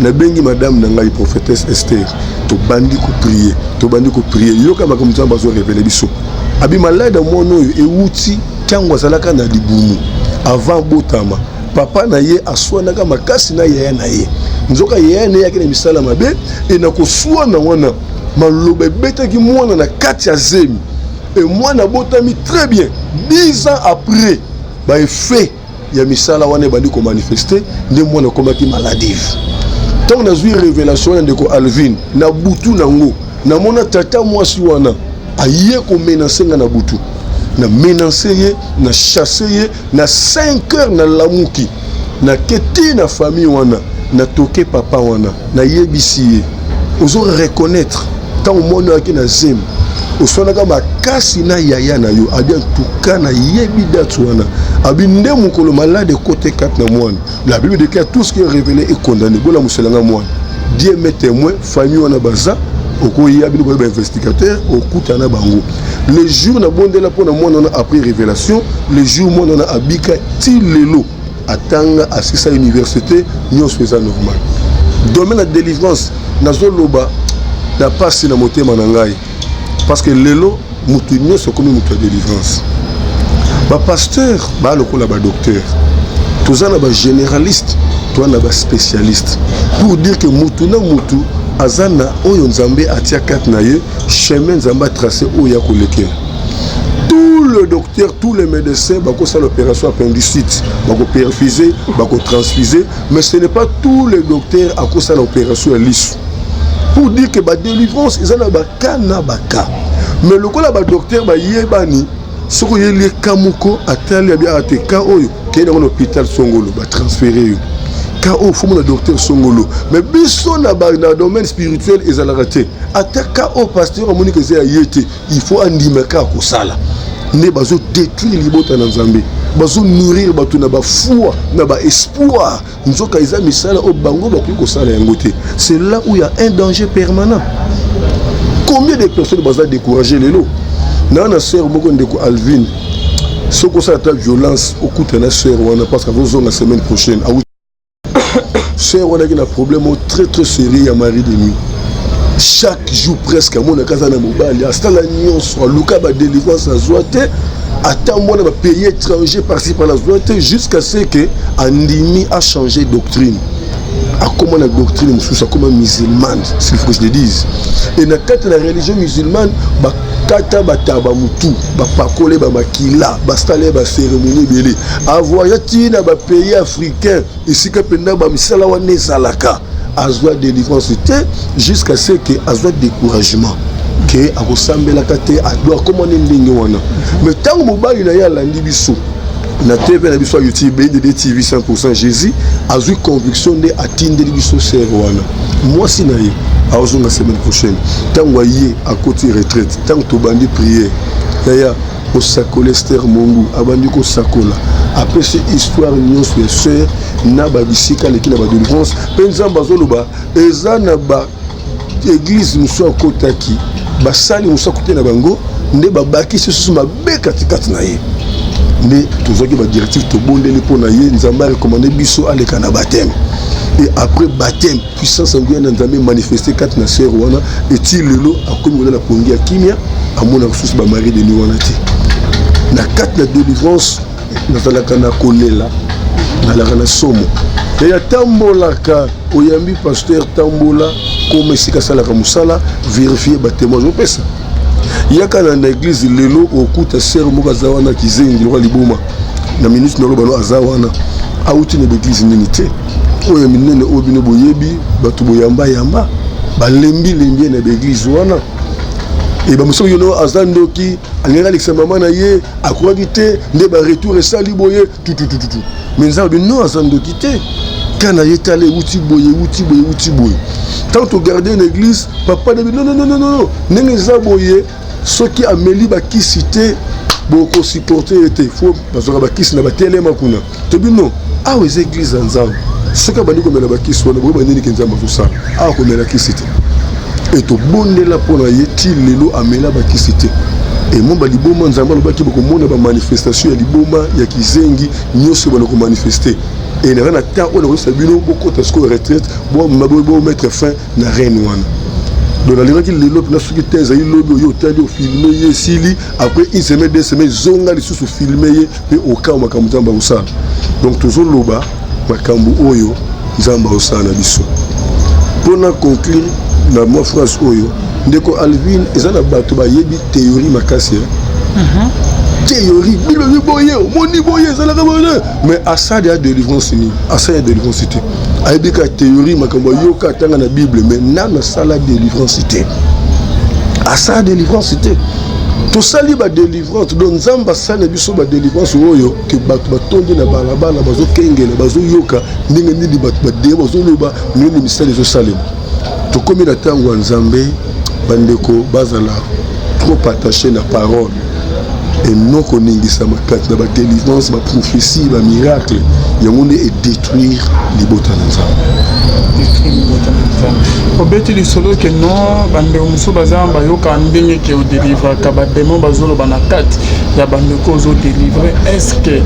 Nabengi madame na ngai, prophétesse Esther, tobandi koprier, tobandi koprier. Yoka makambo Nzambe azorévéler biso. Abi malade ya mwana oyo ewuti ntango azalaka na libumu, avant botama. Papa na ye aswanaka makasi na yaya na ye. Nzoka yaya na ye ayaki na misala mabe. E na koswana wana, maloba ebetaki mwana na kati ya zemi. E mwana abotami très bien. 10 ans après, baeffet ya misala wana ebandi komanifester, nde mwana akomaki maladive. Ntango nazwi révélation wana, ndeko Alvin, na butu nango namona tata mwasi wana aye komenacer nga na butu. Na menacer ye, na chasse ye. Na 5 heures nalamuki, nake ti na famille wana, natoke papa wana, nayebisi ye: ozo reconnaître ntango mwana oyaki na zemi, oswanaka makasi na yaya na yo? Abi antuka nayebi date wana. Abi nde mokolo malade ekote kati na mwana. La Bible déclare: tout ce qui est révélé est condamné. Bolamuselanga mwana. Dieu m'est témoin, famille wana baza, okoya bino boye bainvestigateur, okutana bango. Le jour nabondela mpo na mwana wana après révélation, le jour mwana wana abika. Ti lelo atanga, asisa université, nyonso eza normal. Domaine ya délivrance, nazoloba na pasi na motema na ngai, parce que lelo motu nyonso akomi moto ya délivrance. Bapasteur baa lokola badocteur: toza na bagénéraliste, toza na baspécialiste. Pour dire que motu na motu aza na oyo Nzambe atia kati na ye, chemin Nzambe atrace oyo ya kolekela. Tout le docteur, tous les médecins bakosala opération appendicite, bakoperfuser, bakotransfuser, mais ce n'est pas tous les docteurs akosala opération ya liso. Pour dire que badélivrance eza na baka na baka. Mais lokola badocteur bayebani, soki oyeli eka moko, atali, abi ate ka oyo, kei nango na hôpital songolo, batransférer yo ka oyo, fomona docteur songolo. Mais biso na domaine spirituel ezalaka te. Ata ka oyo pasteur amoniki eza ya ye te, il faut andima kaka kosala. Nde bazodétruire libota na Nzambe, bazonourrir bato na bafoi, na baespoir, nzoka eza misala oyo bango bakoki kosala yango te. C'est là où il y a un danger permanent. Combien de personnes baza découragé lelo? Naa na sœur moko, ndeko Alvin, soki osala ta violence, okuta na sœur wana, parce que azozonga semaine prochaine. Sœur wana aki na problème oyo très très sérieux ya mari de nuit. Chaque jour presque amonaka aza na mobali. Asala nyonso, aluka badélivrance, azwa te. Ata mwana bapays étranger, par-ci par azwa te, jusqu'à ce que andimi achanger doctrine, akóma na doctrine mosusu, akóma musulmane, s'il faut que je le dise. Et na kati na religion musulmane, bakata bataba mutu, bapakole bamakila, basala ye bacérémonie ebele. Avoyage ti na bapays africain, esika mpenza bamisala wana ezalaka, azwa délivrance te, jusqu'à ce que azwa découragement. Ke akosambelaka te, akoma nde ndenge wana. Mais ntango mobali na ye alandi biso na TV na biso ya YouTube, BDD TV 100% Jésus, azwi conviction nde atindeli biso sœur wana. Mwasi na ye azonga semaine prochaine. Ntango aye akoti retraite, ntango tobandi prière, yaya kosakola, Ester Mongu abandi kosakola, apesi histoire nyonso ya sœur na babisika aleki na badélivrance. Mpe Nzambe azoloba, eza na ba église mosusu akotaki, basali mosusu akuti na bango nde babakisi susu mabe katikati na ye. Nde tozwaki badirective, tobondeli mpo na ye. Nzambe arecommander biso aleka na baptême, et après baptême, puissance ya nguya na Nzambe manifeste kati na sœur wana. Eti lelo akomi kolala pongi ya kimia, amonaka susu bamari de nuit wana te. Na kati na délivrance, nazalaka na kolela, nazalaka na somo. Eya tambolaka, oyambi pasteur, tambola koma esika asalaka mosala, vérifier batémoignage opesa. Yaka na église lelo, okuta sœur moko aza wana, kizengi lokola liboma. Na minute naloba no, aza wana, awuti na baéglise nini te, oyo minene oyo bino boyebi, bato boyambayamba, balembi-lembi ye na baéglise wana. E bamosusu yono aza ndoki, alingaki alekisa mama na ye, akokaki te, nde baretour esali boye tututututu. Mais Nzambe no, aza ndoki te, ka na ye tala, ewuti boye, ewuti boye, ewuti boye. Ntango togarde na église, papa debi non, non, non, non, non, ndenge eza boye, soki ameli bakisi te, bokosupporter ye te. Faut bazwaka bakisi na batelema kuna. Tobi non, awa eza église ya Nzambe. Soki abandi komela bakisi wana, boyeba nini ke Nzambe azosala awa. Komela kisi te. E tobondela mpo na ye, ti lelo amela bakisi te. Emo baliboma, Nzambe alobaki bokomona bamanifestation ya liboma ya kizengi nyonso bana komanifester. E naza na temps oyo nakoyebisa bino, bokota sikoyo retraite, bomettre fin na règne wana. Donc nalingaki lelo mpena, soki te ezali lobi, oyo otali, ofilmer ye, esili. Après une semaine, 2 semaines, zonga lisusu, filmer ye mpe okao makambo Nzambe akosala. Donc tozoloba makambo oyo Nzambe akosala na biso. Mpona conclure na mwa phrase oyo, ndeko Alvin, eza na bato bayebi théorie makasi, théorie bilobi boye, omoni boye, ezalaka boye, mais asali ya délivrance nini? Asali ya délivrance te. Ayebi ka théorie, makambo ayoka, atanga na Bible, mais nano asala délivrance te, asala délivrance te. Tosali badélivrance, donc Nzambe asali na biso badélivrance oyo ke bato batondi na balabala, bazokengela, bazoyoka ndenge nini bato badeye, bazoloba ndenge nini misala ezosalema. Tokomi na ntango ya Nzambe. Bandeko bazala trop attaché na parole et non koningisama kati na badélivrance, baprophétie, bamiracle. Yango nde edétruire libota na Nzambe. Obeti lisolo ke non, bandeko mosusu baza bayoka ndenge ke odélivraka, badémon bazoloba na kati ya bandeko ozodélivrer. Est ce que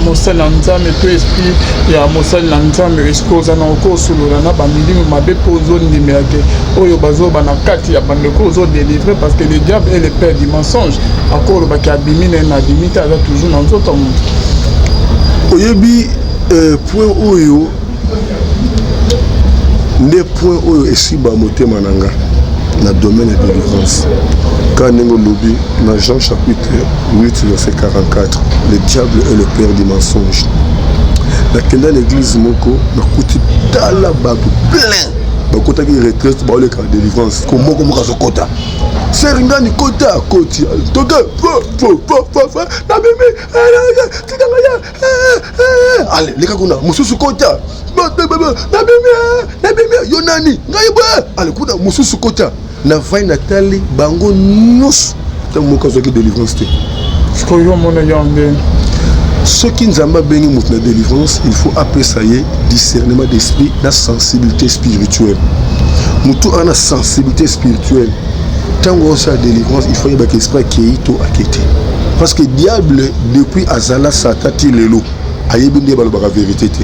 mosali na Nzambe to esprit ya mosali na Nzambe, est ce que oza na oko osolola na bamilimo mabe mpo ozondimela ke oyo bazoloba na kati ya bandeko ozodélivrer? Parce que le diable est le père du mensonge. Akolobaki abimi na ye na abimi te, aza toujours na nzoto ya moto. Oyebi, point oyo nde point oyo esimba motema na nga na domaine ya délivrance. Kaka ndenge olobi na Jean chapitre 8 verset 44, le diable est le père du mensonge. Nakenda na église moko, nakuti tala bato plein bakotaki retraite, baoleka délivrance ko moko moko azokota. Sœur ngani kota, akoti, toke nabimi, tikanga ya, ale leka kuna. Mosusu kota, nabimi, nabimi, yo nani, ngai boye, ale kuna. Mosusu kota. Navai, natali bango nyonso, ntango moko azwaki délivrance te. Sikoyo omona yo ndenge Soki Nzambe abengi moto na délivrance, il faut apesa ye discernement d'esprit na sensibilité spirituelle. Motu aza na sensibilité spirituelle, ntango osala délivrance, il faut yebaka esprit akei to ake te, parce que diable, depuis azala Satan ti lelo, ayebi nde balobaka vérité te,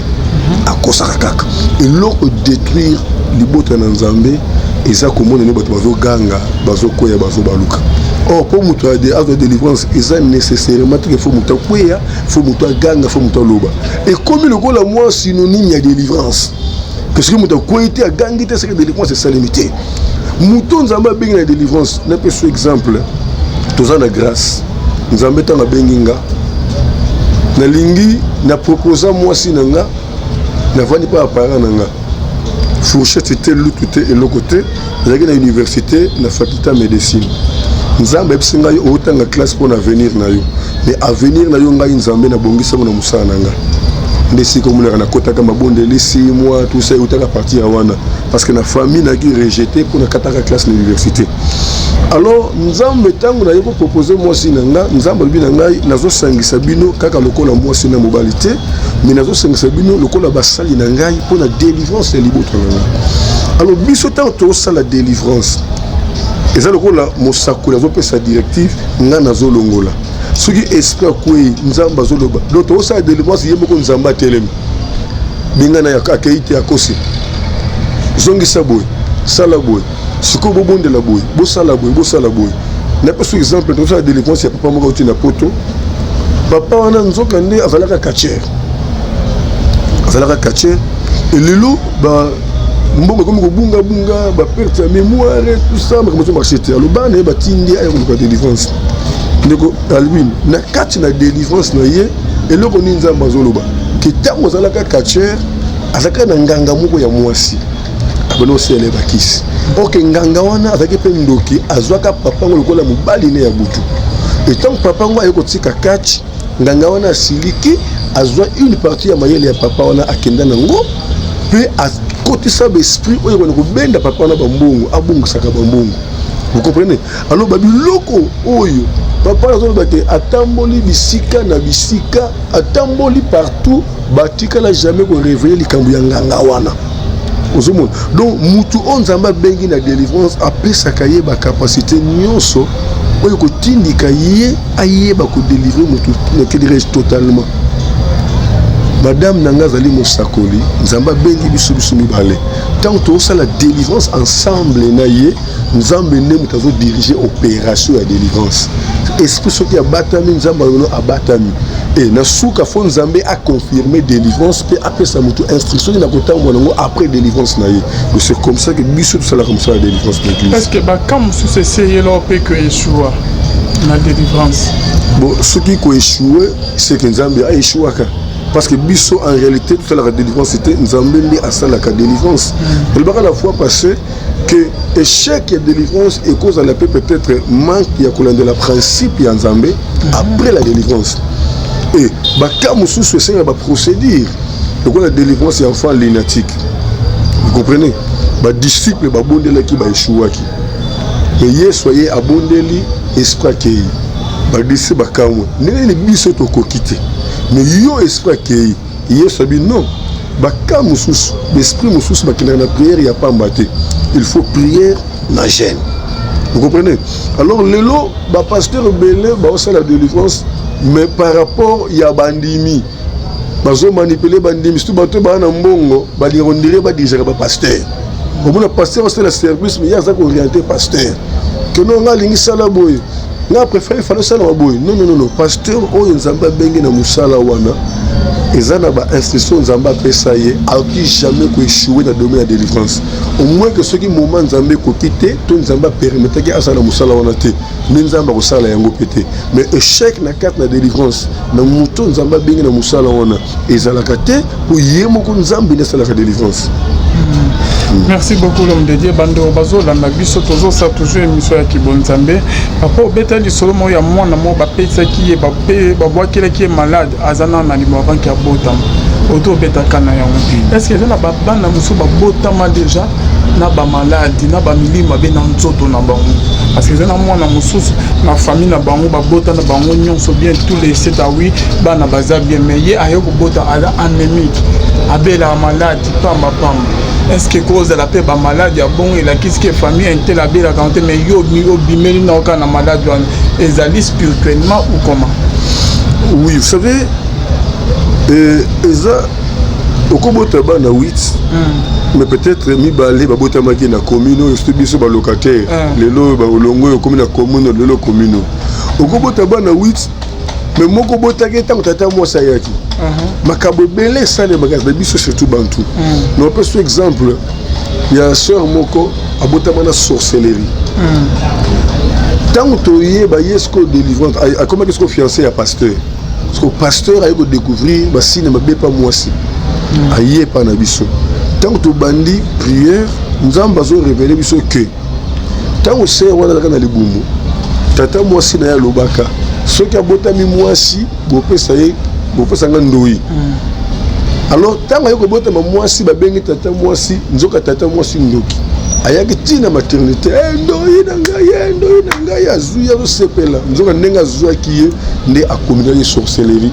akosaka kaka. Eloko détruire libota na Nzambe eza komona nde bato bazoganga, bazokwea, bazobaluka. Or mpo moto azwa délivrance, eza nécessairement te ke faut moto akweya, faut moto aganga, faut moto aloba. Ekomi lokola mwa synonyme ya délivrance, ke soki moto akwei te, agangi te, soki délivrance esalemi te. Moto Nzambe abengi na délivrance, napesa exemple, toza na grâce. Nzambe ntango abengi nga, nalingi na proposa mwasi na nga, navandi mpa ya parent na nga. Fourchette te, lutu te, eloko te. Nazalaki na université, na faculté ya médecine. Nzambe ayebisi ngai: "Otanga classe mpo na avenir na yo, mais avenir na yo, ngai Nzambe nabongisango na mosala na ngai." Nde esika omonaka nakotaka mabondeli 6 mois, tout ça eutaka partir ya wana, parce que na famille nayaki rejeté mpo nakataka classe na université. Alors Nzambe, ntango naye kopropose mwasi na nga, Nzambe alobi na ngai: "Nazosangisa bino kaka lokola mwasi na mobali te, mais nazosangisa bino lokola basali na ngai mpo na délivrance ya libota na ngai." Alors biso, ntango tozosala délivrance, eza lokola mosakoli azopesa directive, ngai nazolongola. Soki esprit akwei, Nzambe azoloba. Donc tozosala délivrance, ye moko Nzambe atelemi, benga na akei te, akosi, zongisa boye, sala boye, sikoyo bobondela boye, bosala boye, bosala boye. Napesa exemple: tozosala délivrance ya papa moko auti na Poto. Papa wana nzoka nde azalaka catcheur, azalaka catcheur. Elelo mbongo ekomi kobungabunga, baperte ya mémoire, tout ça, makambo ezomarche te. Aloba na ye, batindi aya koluka délivrance. Ndeko Alwin, na kati na délivrance na ye, eloko nini Nzambe azoloba? Ke ntango azalaka catcheur, azalaka na nganga moko ya mwasi abandi kosalela ye bakisi. Ok, nganga wana azalaki mpe ndoki, azwaka papa ngo lokola mobali ne ya butu. Etango papa ngo aye kotika catch, nganga wana asiliki, azwa une partie ya mayele ya papa wana, akenda nango mpe akotisa baesprit oyo ekona kobenda papa wana bambongo, abongisaka bambongo. Vous comprenez? Alors babiloko oyo papa azoloba ke atamboli bisika na bisika, atamboli partout, batikala jamais koréveille likambo ya nganga wana. Ozomona? Donc mutu oyo Nzambe abengi na délivrance, apesaka ye bacapacité nyonso oyo kotindika ye ayeba kodélivre motu, que dirais-je, totalement. Madame na ngai azali mosakoli. Nzambe abengi biso, biso mibale. Ntango tozosala délivrance ensemble na ye, Nzambe nde moto azodirige opération ya délivrance. Esprit soki abatami, Nzambe alono abatami. E na suka, fo Nzambe aconfirme délivrance mpe apesa moto instruction na kotambola yango après délivrance na ye. Donc c'est comme ça que biso tosalaka mosala ya délivrance na église. Est ce que baka mosusu eseyela mpe koéchoua na délivrance? Bon, soki koéchoue, c'est que Nzambe aéchouaka, parce que biso en réalité tosalaka délivrance te, Nzambe nde asalaka délivrance. Olobaka la fois passée que échec ya délivrance ekozala mpe peut-être manque ya kolandela principe ya Nzambe après la délivrance. E baka mosusu esengaka baprocédure, lokola délivrance ya enfant lunatique. Vous comprenez? Badisciple babondelaki, baéchouaki, mais Yesu aye, abondeli, esprit akei. Badisciple bakamwe: "Ndenge nini biso tokoki te, mais yo esprit akei?" Yesu abi: "Non, baka mosusu, baesprit mosusu bakendaka na prière ya pamba te, il faut prière na jeûne." Vous comprenez? Alors lelo bapasteur ebele baosala délivrance, mais par rapport ya bandimi, bazomanipule bandimi, surtout bato baa na mbongo, balingaka ondire badirisaka bapasteur. Omona pasteur osala service, mais ye aza kooriente pasteur keno: "Nga alingi sala boye, nga préféré fale osalama boye." Non, non, non, pasteur oyo Nzambe abengi na mosala wana, eza na bainstruction Nzambe apesa ye, akoki jamais koéchoue na domaine ya délivrance, au moins que soki moment Nzambe ekoki te to Nzambe apermettaki asala mosala wana te, nde Nzambe akosala yango mpe te. Mais échec na kati na délivrance na moto Nzambe abengi na mosala wana ezalaka te, po ye moko Nzambe nde asalaka délivrance. Merci beaucoup, l'homme de Dieu. Bandeko bazolanda biso, tozosala toujours émission ya kibonzambe. Papa, obeta lisolo moko ya mwana moko bapesaki ye, babwakelaki ye malade, aza nana na limo avanki abotama. Oto obetaka na yango, est ce que eza na babana mosusu babotama déjà na bamaladi, na bamilimo mabe na nzoto na bango? Parce que eza na mwana mosusu na famille na bango, babota na bango nyonso bien, tous les 7 à 8 bana baza bien, mais ye aye kobota aza anémique, abelaka maladi pamba pamba. Est ce que kozala mpe bamaladi ya bongo elakisi ke famille un tel abelaka te, mais yo obimeli na oka na maladi wana, ezali spirituellement ou comment? Oui, vous savez, eza okobota bana 8, mais peut-être mibale babotamaki na commune oyo, surtout biso balocataire. Lelo olongo oyo okomi na commune, lelo commune oyo okobota bana 8, mais moko obotaki ntango tata mwasi ayaki. Makambo ebele esalemaka na biso, surtout bantu. Na opesa exemple ya sœur moko abotama na sorcellerie. Ntango toyeba ye sikoyo délivrance, akomaki sikoyo fiancé ya pasteur. Parce que pasteur aye kodécouvrir basine mabe pa mwasi, aye epa na biso. Ntango tobandi prière, Nzambe azorévéler biso ke ntango sœur wana azalaka na libumu, tata mwasi na ye alobaka: soki abotami mwasi, bopesa ye, bopesa nga ndoi. Alors ntango aye kobotama mwasi, babengi tata mwasi. Nzoka tata mwasi ndoki, ayaki ntina maternité: "Eh, ndoi na ngai, eh, ndoi na ngai." Azwi, azosepela. Nzoka ndenge azwaki ye nde akominaki sorcellerie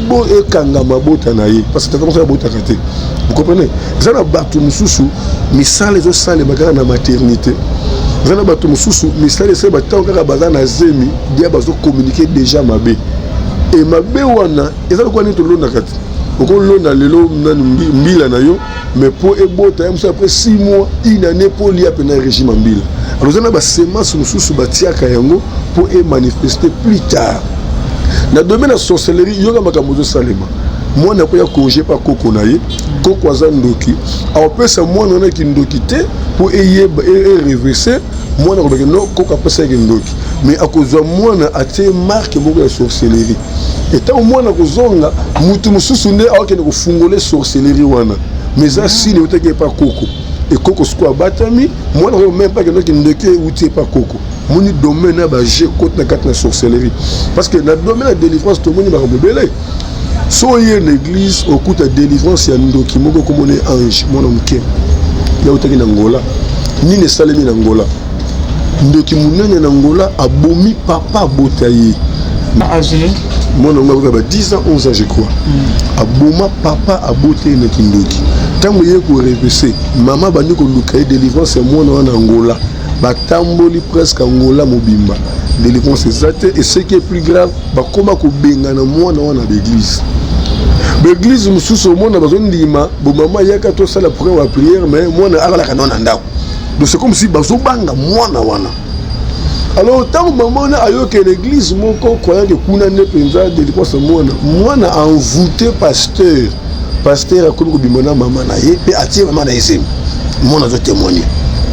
po ekanga mabota na ye, parce que tata mwasi abotaka te. Vous comprenez? Eza na bato mosusu, misala ezosalema kaka na maternité. Eza na bato mosusu, misala esalema ntango kaka baza na zemi, dia bazocommuniquer déjà mabe. E mabe wana eza lokola nini? Tolonaka te. Okolona lelo nani mbila na yo, mais mpo ebota ye mosusu après 6 mois, une année, mpo lia mpena régime ya mbila. Alors eza na basemence mosusu batiaka yango mpo emanifeste plus tard. Na domaine ya sorcellerie, yoka makambo ezosalema. Mwana akoya congé mpa koko na ye, koko aza ndoki, akopesa mwana wana kindoki te mpo eyeba ereverser. Mwana akolobaki no, koko apesaki ndoki, mais akozwa mwana, atie marque moko ya sorcellerie. Etango mwana kozonga, mutu mosusu nde akokende kofungola sorcellerie wana, mais eza sine eutaki epa koko. Ekoko sikoyo abatami mwana oyo, même pas kendaki ndoki euti epa koko. Moni domaine ya baje kote na kati na sorcellerie, parce que na domaine ya délivrance tomoni makambo ebele. So oye na église, okuta délivrance ya ndoki moko komona Ange, mwana moke yautaki na Ngola. Nini esalemi na Ngola? Ndoki monene na Ngola abomi papa abota ye. Âgé? Mwana yango akoka ba 10 ans, 11 ans je crois. Aboma papa abota ye na kindoki. Ntango ye korepese, mama bandi koluka ye délivrance ya mwana wana. Angola, batamboli presque Angola mobimba, délivrance eza te. Et ce qui est plus grave, bakóma kobengana mwana wana baéglise. Baéglise mosusu omona bazondima bomama yaka tosala programme ya prière, mais mwana alalaka nao na ndako. Donc c'est comme si bazobanga mwana wana. Alors ntango mama wana ayoki na église moko, croyant kuna nde mpenza délivrance ya mwana, mwana envoûté pasteur. Pasteur akomi kobima na mama na ye mpe atie mama na ye zemi. Mwana azotémoigner,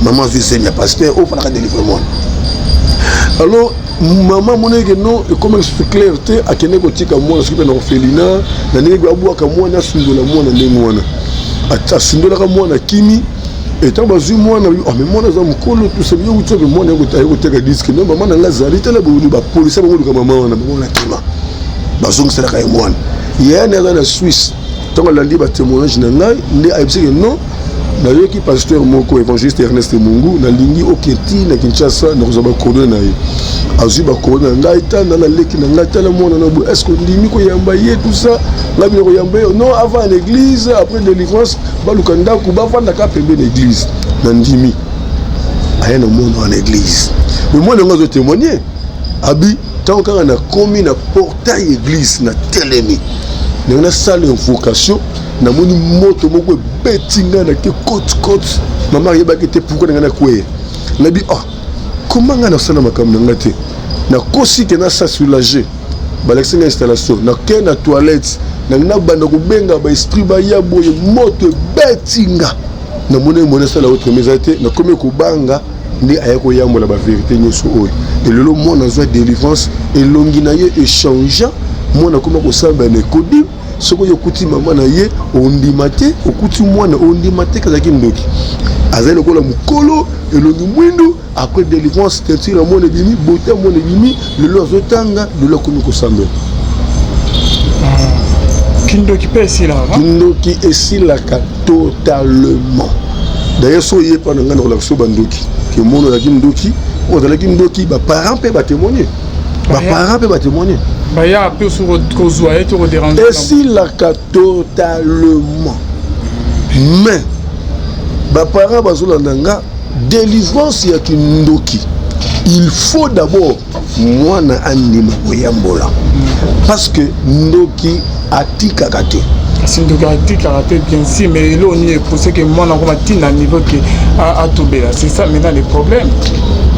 mama azwi zemi ya pasteur oyo falaka délivre mwana. Alors mama amonaki non, ekomaki susu clair te. Akende kotika mwana soki mpe na orphelinat na ndenge abwaka mwana, asundola mwana ndenge wana. Asundolaka mwana, kimi. Etango bazwi mwana: "Oh, mais mwana aza mokolo, tosemi yo wuti, mwana aye koteka disque." "No, mama na nga azali tala boye." Bapolisi bangoluka mama wana. Mama wana kima, bazongiselaka ye mwana. Yeyani aza na Suisse. Ntango alandi batémoignage na ngai, nde ayebisaki: "Non, nayoki pasteur moko, évangéliste Ernest Mungu, nalingi oketi na Kinshasa, nakozwa bacoordonnées na ye." Azwi bacoordonnées na ngai: "Tala naleki na ngai, tala mwana na boye, est ce que ondimi koyamba ye?" Tout ça, ngai bino koyamba ye non, avant na église, après délivrance, baluka ndako, bavandaka pembeni na église. Na ndimi, aya na mwana wana église. Mais mwana yango azotémoigner, abi: "Ntango kaka nakomi na portail église, na telemi ndenge nasala invocation, namoni moto moko ebeti ngai, nake kote kote. Mama ayebaki te pourquoi na ngai nakweya. Nabi: ah, koma ngai nasala makambo na ngai te, nakosi ke nasa soulage. Balakisi ngai installation, nake na toilette, nangi nabanda kobenga baesprit baya boye, moto ebeti nga, namoni moni asala autre eza te, nakomi kobanga." Nde aya koyambola bavérité nyonso oyo. Elelo mwana azwa délivrance, elongi na ye échange. Mwana akoma kosamba na ekodime. Soki oyo okuti mama na ye, ondima te. Okuti mwana, ondima te kazalaki ndoki. Azali lokola mokolo, elongi mwindu. Après délivrance, teinture ya mwana ebimi, beauté ya mwana ebimi. Lelo azotanga, lelo akomi kosambela. Kindoki mpe esilaka? Kindoki esilaka totalement. D'ailleurs, so oye mpa na ngai, nakolaka so bandoki ke mwana ozalaki ndoki, oyo azalaki ndoki. Baparent mpe batémoigne, baparent mpe batémoigne. Baya mpe so kozwa ye to kodéranger? Esilaka totalement, mais baparent bazolanda nga, délivrance ya kindoki, il faut d'abord mwana andima koyambola, parce que ndoki atikaka te. Kasi ndoki atikaka te, bien sûr, mais eloko nini epousse ke mwana akoma ntina niveau ke atobela? C'est ça maintenant le problème.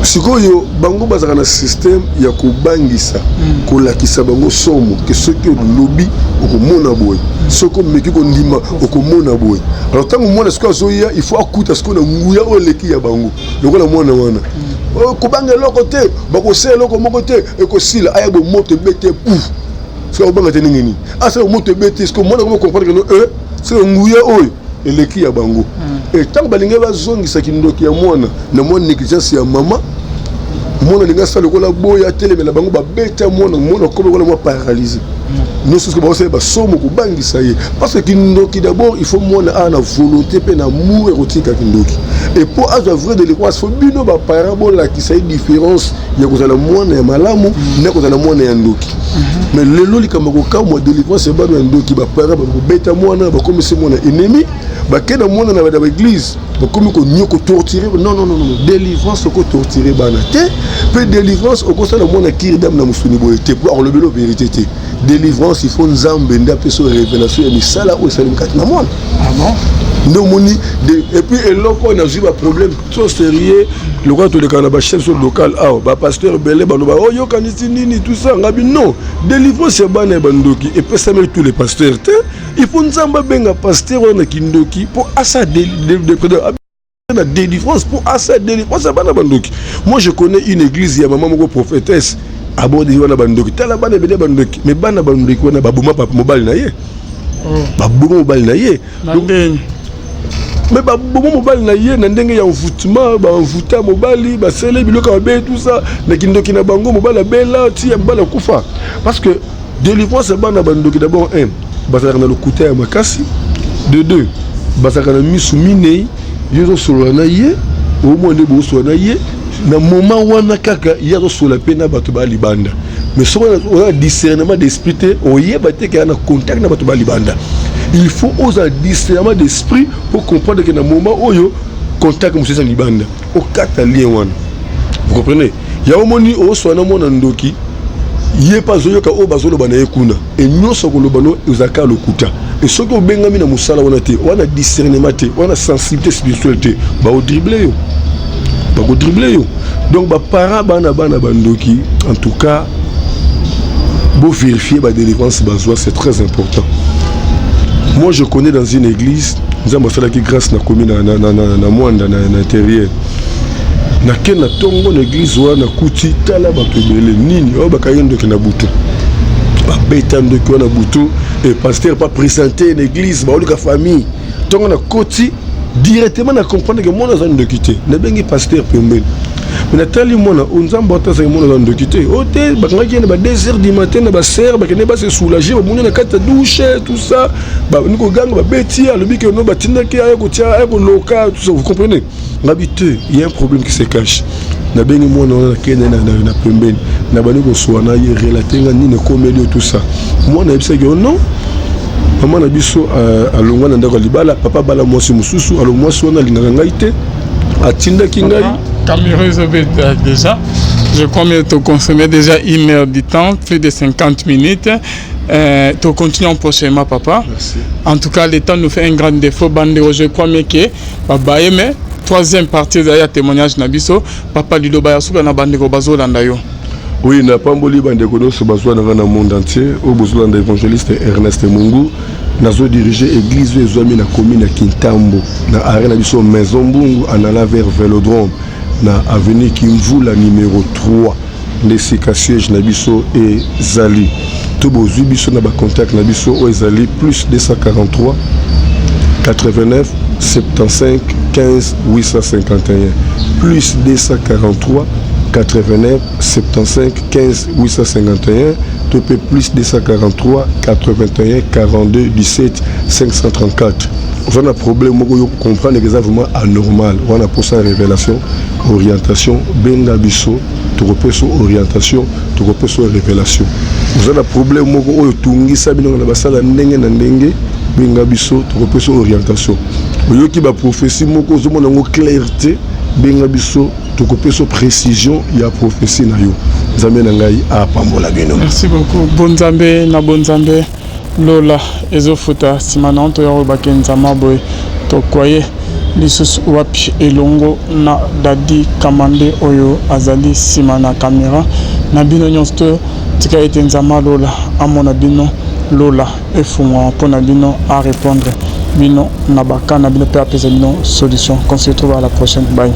Sikoyo bango bazalaka na système ya kobangisa, kolakisa bango somo ke soki olobi, okomona boye, soki omeki kondima, okomona boye. Alors ntango mwana sikoyo azoya, il faut akuta sikoyo na nguya oyo eleki ya bango. Lokola mwana wana, kobanga eloko te, bakosala eloko moko te, ekosila. Aya bomoto ebete puf, soki akobanga te ndenge nini? Asala moto ebete. Sikoyo mwana akoma comprendre ke no, soki nguya oyo Eleki ya bango. E ntango balingi bazongisa kindoki ya mwana na mwa négligence ya mama, mwana alingi asala lokola boya, atelemela bango, babeta mwana, mwana akomi lokola mwa paralyse nyonso, soki baosala basomo kobangisa ye. Parce que kindoki, d'abord il faut mwana aa na volonté mpe na amour ya kotika kindoki. Et po azwa vrai délivrance, faut bino baparent bolakisa ye différence ya kozala mwana ya malamu na kozala mwana ya ndoki. Mais lelo likambo kokamwa, délivrance ya bana ya ndoki, baparent bakobeta mwana, bakomisi mwana ennemi, bakenda mwana na baéglise, bakomi konio kotorturer. Non, non, non, non, délivrance okotorturer bana te. Mpe délivrance, okosala mwana cure d'âme na mosuni boye te, po akolobela vérité te. Délivrance, il faut Nzambe nde apesa révélation ya misala oyo esalemi kati na mwana. Ah bon? Nde omoni. Et puis eloko oyo nazwi baproblème trop sérieux, lokola tolekaka na bachef so local awa, bapasteur ebele baloba oyokanisi nini, tout ça. Ngabi non, délivrance ya bana ya bandoki epesameli tous les pasteurs te. Il faut Nzambe abenga pasteur wana na kindoki mpo asa na délivrance, mpo asa délivrance ya bana bandoki. Moi, je connais une église ya mama moko prophétesse, abodi wana bandoki. Tala bana ebele bandoki, mais bana bandoki wana baboma papa mobali na ye. Baboma mobali na ye. Mais baboma mobali na ye na ndenge ya envoûtement. Baenvoûta mobali, basele biloko ya mabe, tout ça na kindoki na bango. Mobali abela ti ya mobali akufa. Parce que délivrance ya bana bandoki, d'abord un, bazalaka na lokuta ya makasi. De deux, bazalaka na misu minei. Yo ozosolola na ye, omoi nde bosolola na ye na moment wana kaka, ye azosolola mpe na bato baya libanda. Mais soki oza na discernement d'esprit te, oyeba te ke na contact na bato baya libanda. Il faut ozala discernement d'esprit pour comprendre ke na moment oyo contact mosusu eza libanda, okata lien wana. Vous comprenez? Yango moni oswana na mwana ndoki, ye mpe azoyoka oyo bazoloba na ye kuna. E nyonso koloba no ezalaka lokuta. E soki obengami na mosala wana te, wana discernement te, wana sensibilité spirituelle te, bakodribler yo, bakodribler yo. Donc baparent, bana bandoki, en tout cas bovérifier badélivrance bazwa, c'est très important. Moi, je connais dans une église, Nzambe asalaki grâce, nakomi na Mwanda, na intérieur. Nake na ntongo na église wana, nakuti tala bato ebele. Nini oyo? Bakangi ndoki na butu, babeta ndoki wana butu. E pasteur pas présenté na église, baoluka famille. Ntongo nakoti directement, na comprendre ke mwana aza ndoki te. Nabengi pasteur pembeni, me natali mwana o Nzambe atazaki, mwana aza ndoki te. O te, bakangaki ye na ba 2 heures du matin na basere, bakende base soulager, bamoni na kati ya douche, tout ça, bani koganga, babeti ye. Alobi ke no, batindaki aya kotia, aya koloka, tout ça. Vous comprenez? Ngabi te, il y a un problème qui se cache. Nabengi mwana wana, nakende na pembeni, nabandi koswa na ye, relate nga nini ekomeli yo, tout ça. Mwana ayebisaki yo: non, mama na biso alongwa na ndako ya libala, papa bala mwasi mosusu. Alo mwasi wana alingaka ngai te, atindaki ngai. Caméra ezobeta déjà. Je crois que tu consommé déjà une heure du temps, plus de 50 minutes. Tu continues prochainement, papa. Merci. En tout cas, le temps nous fait un grand défaut. Bandeko, je crois mieux que babaye, mais troisième partie ya témoignage na biso. Papa, liloba ya suka na bandeko bazolanda yo. Oui, napamboli bandeko nyonso bazwa na ngai na monde entier oyo bozolanda évangéliste Ernest Mungu. Nazodirige église oyo ezwami na commune ya Kintambo, na arrêt na biso Maison Mbungu, en allant vers Vélodrome, na avenue Kimvula numéro 3, nde esika siège na biso ezali. To bozwi biso na bacontact na biso oyo ezali plus 243 89 75 15 851, plus 243 89 75 15 851, to mpe plus 243 81 42 17 534. Oza na problème moko yo comprendre que eza vraiment anormal wana, mposa révélation, orientation, benga biso, tokopesa orientation, tokopesa révélation. Oza na problème moko oyo tungisa bino na basala ndenge na ndenge, benga biso, tokopesa orientation. Oyoki baprophétie moko, ozomona yango clair te, benga biso, tokopesa précision ya prophétie na yo. Nzambe na ngai apambola bino. Merci beaucoup. Bonzambe na bonzambe, lola ezofuta. Nsima na toya koyebaki Nzambe boye, tokwaye lisusu wapi elongo na Dadi Kamande oyo azali nsima na kamera na bino nyonso. To tika ete Nzambe alola amona bino, lola efungwama mpo na bino, arépondre bino na baka na bino mpe apesa bino solution. Qu'on se retrouve à la prochaine. Bye.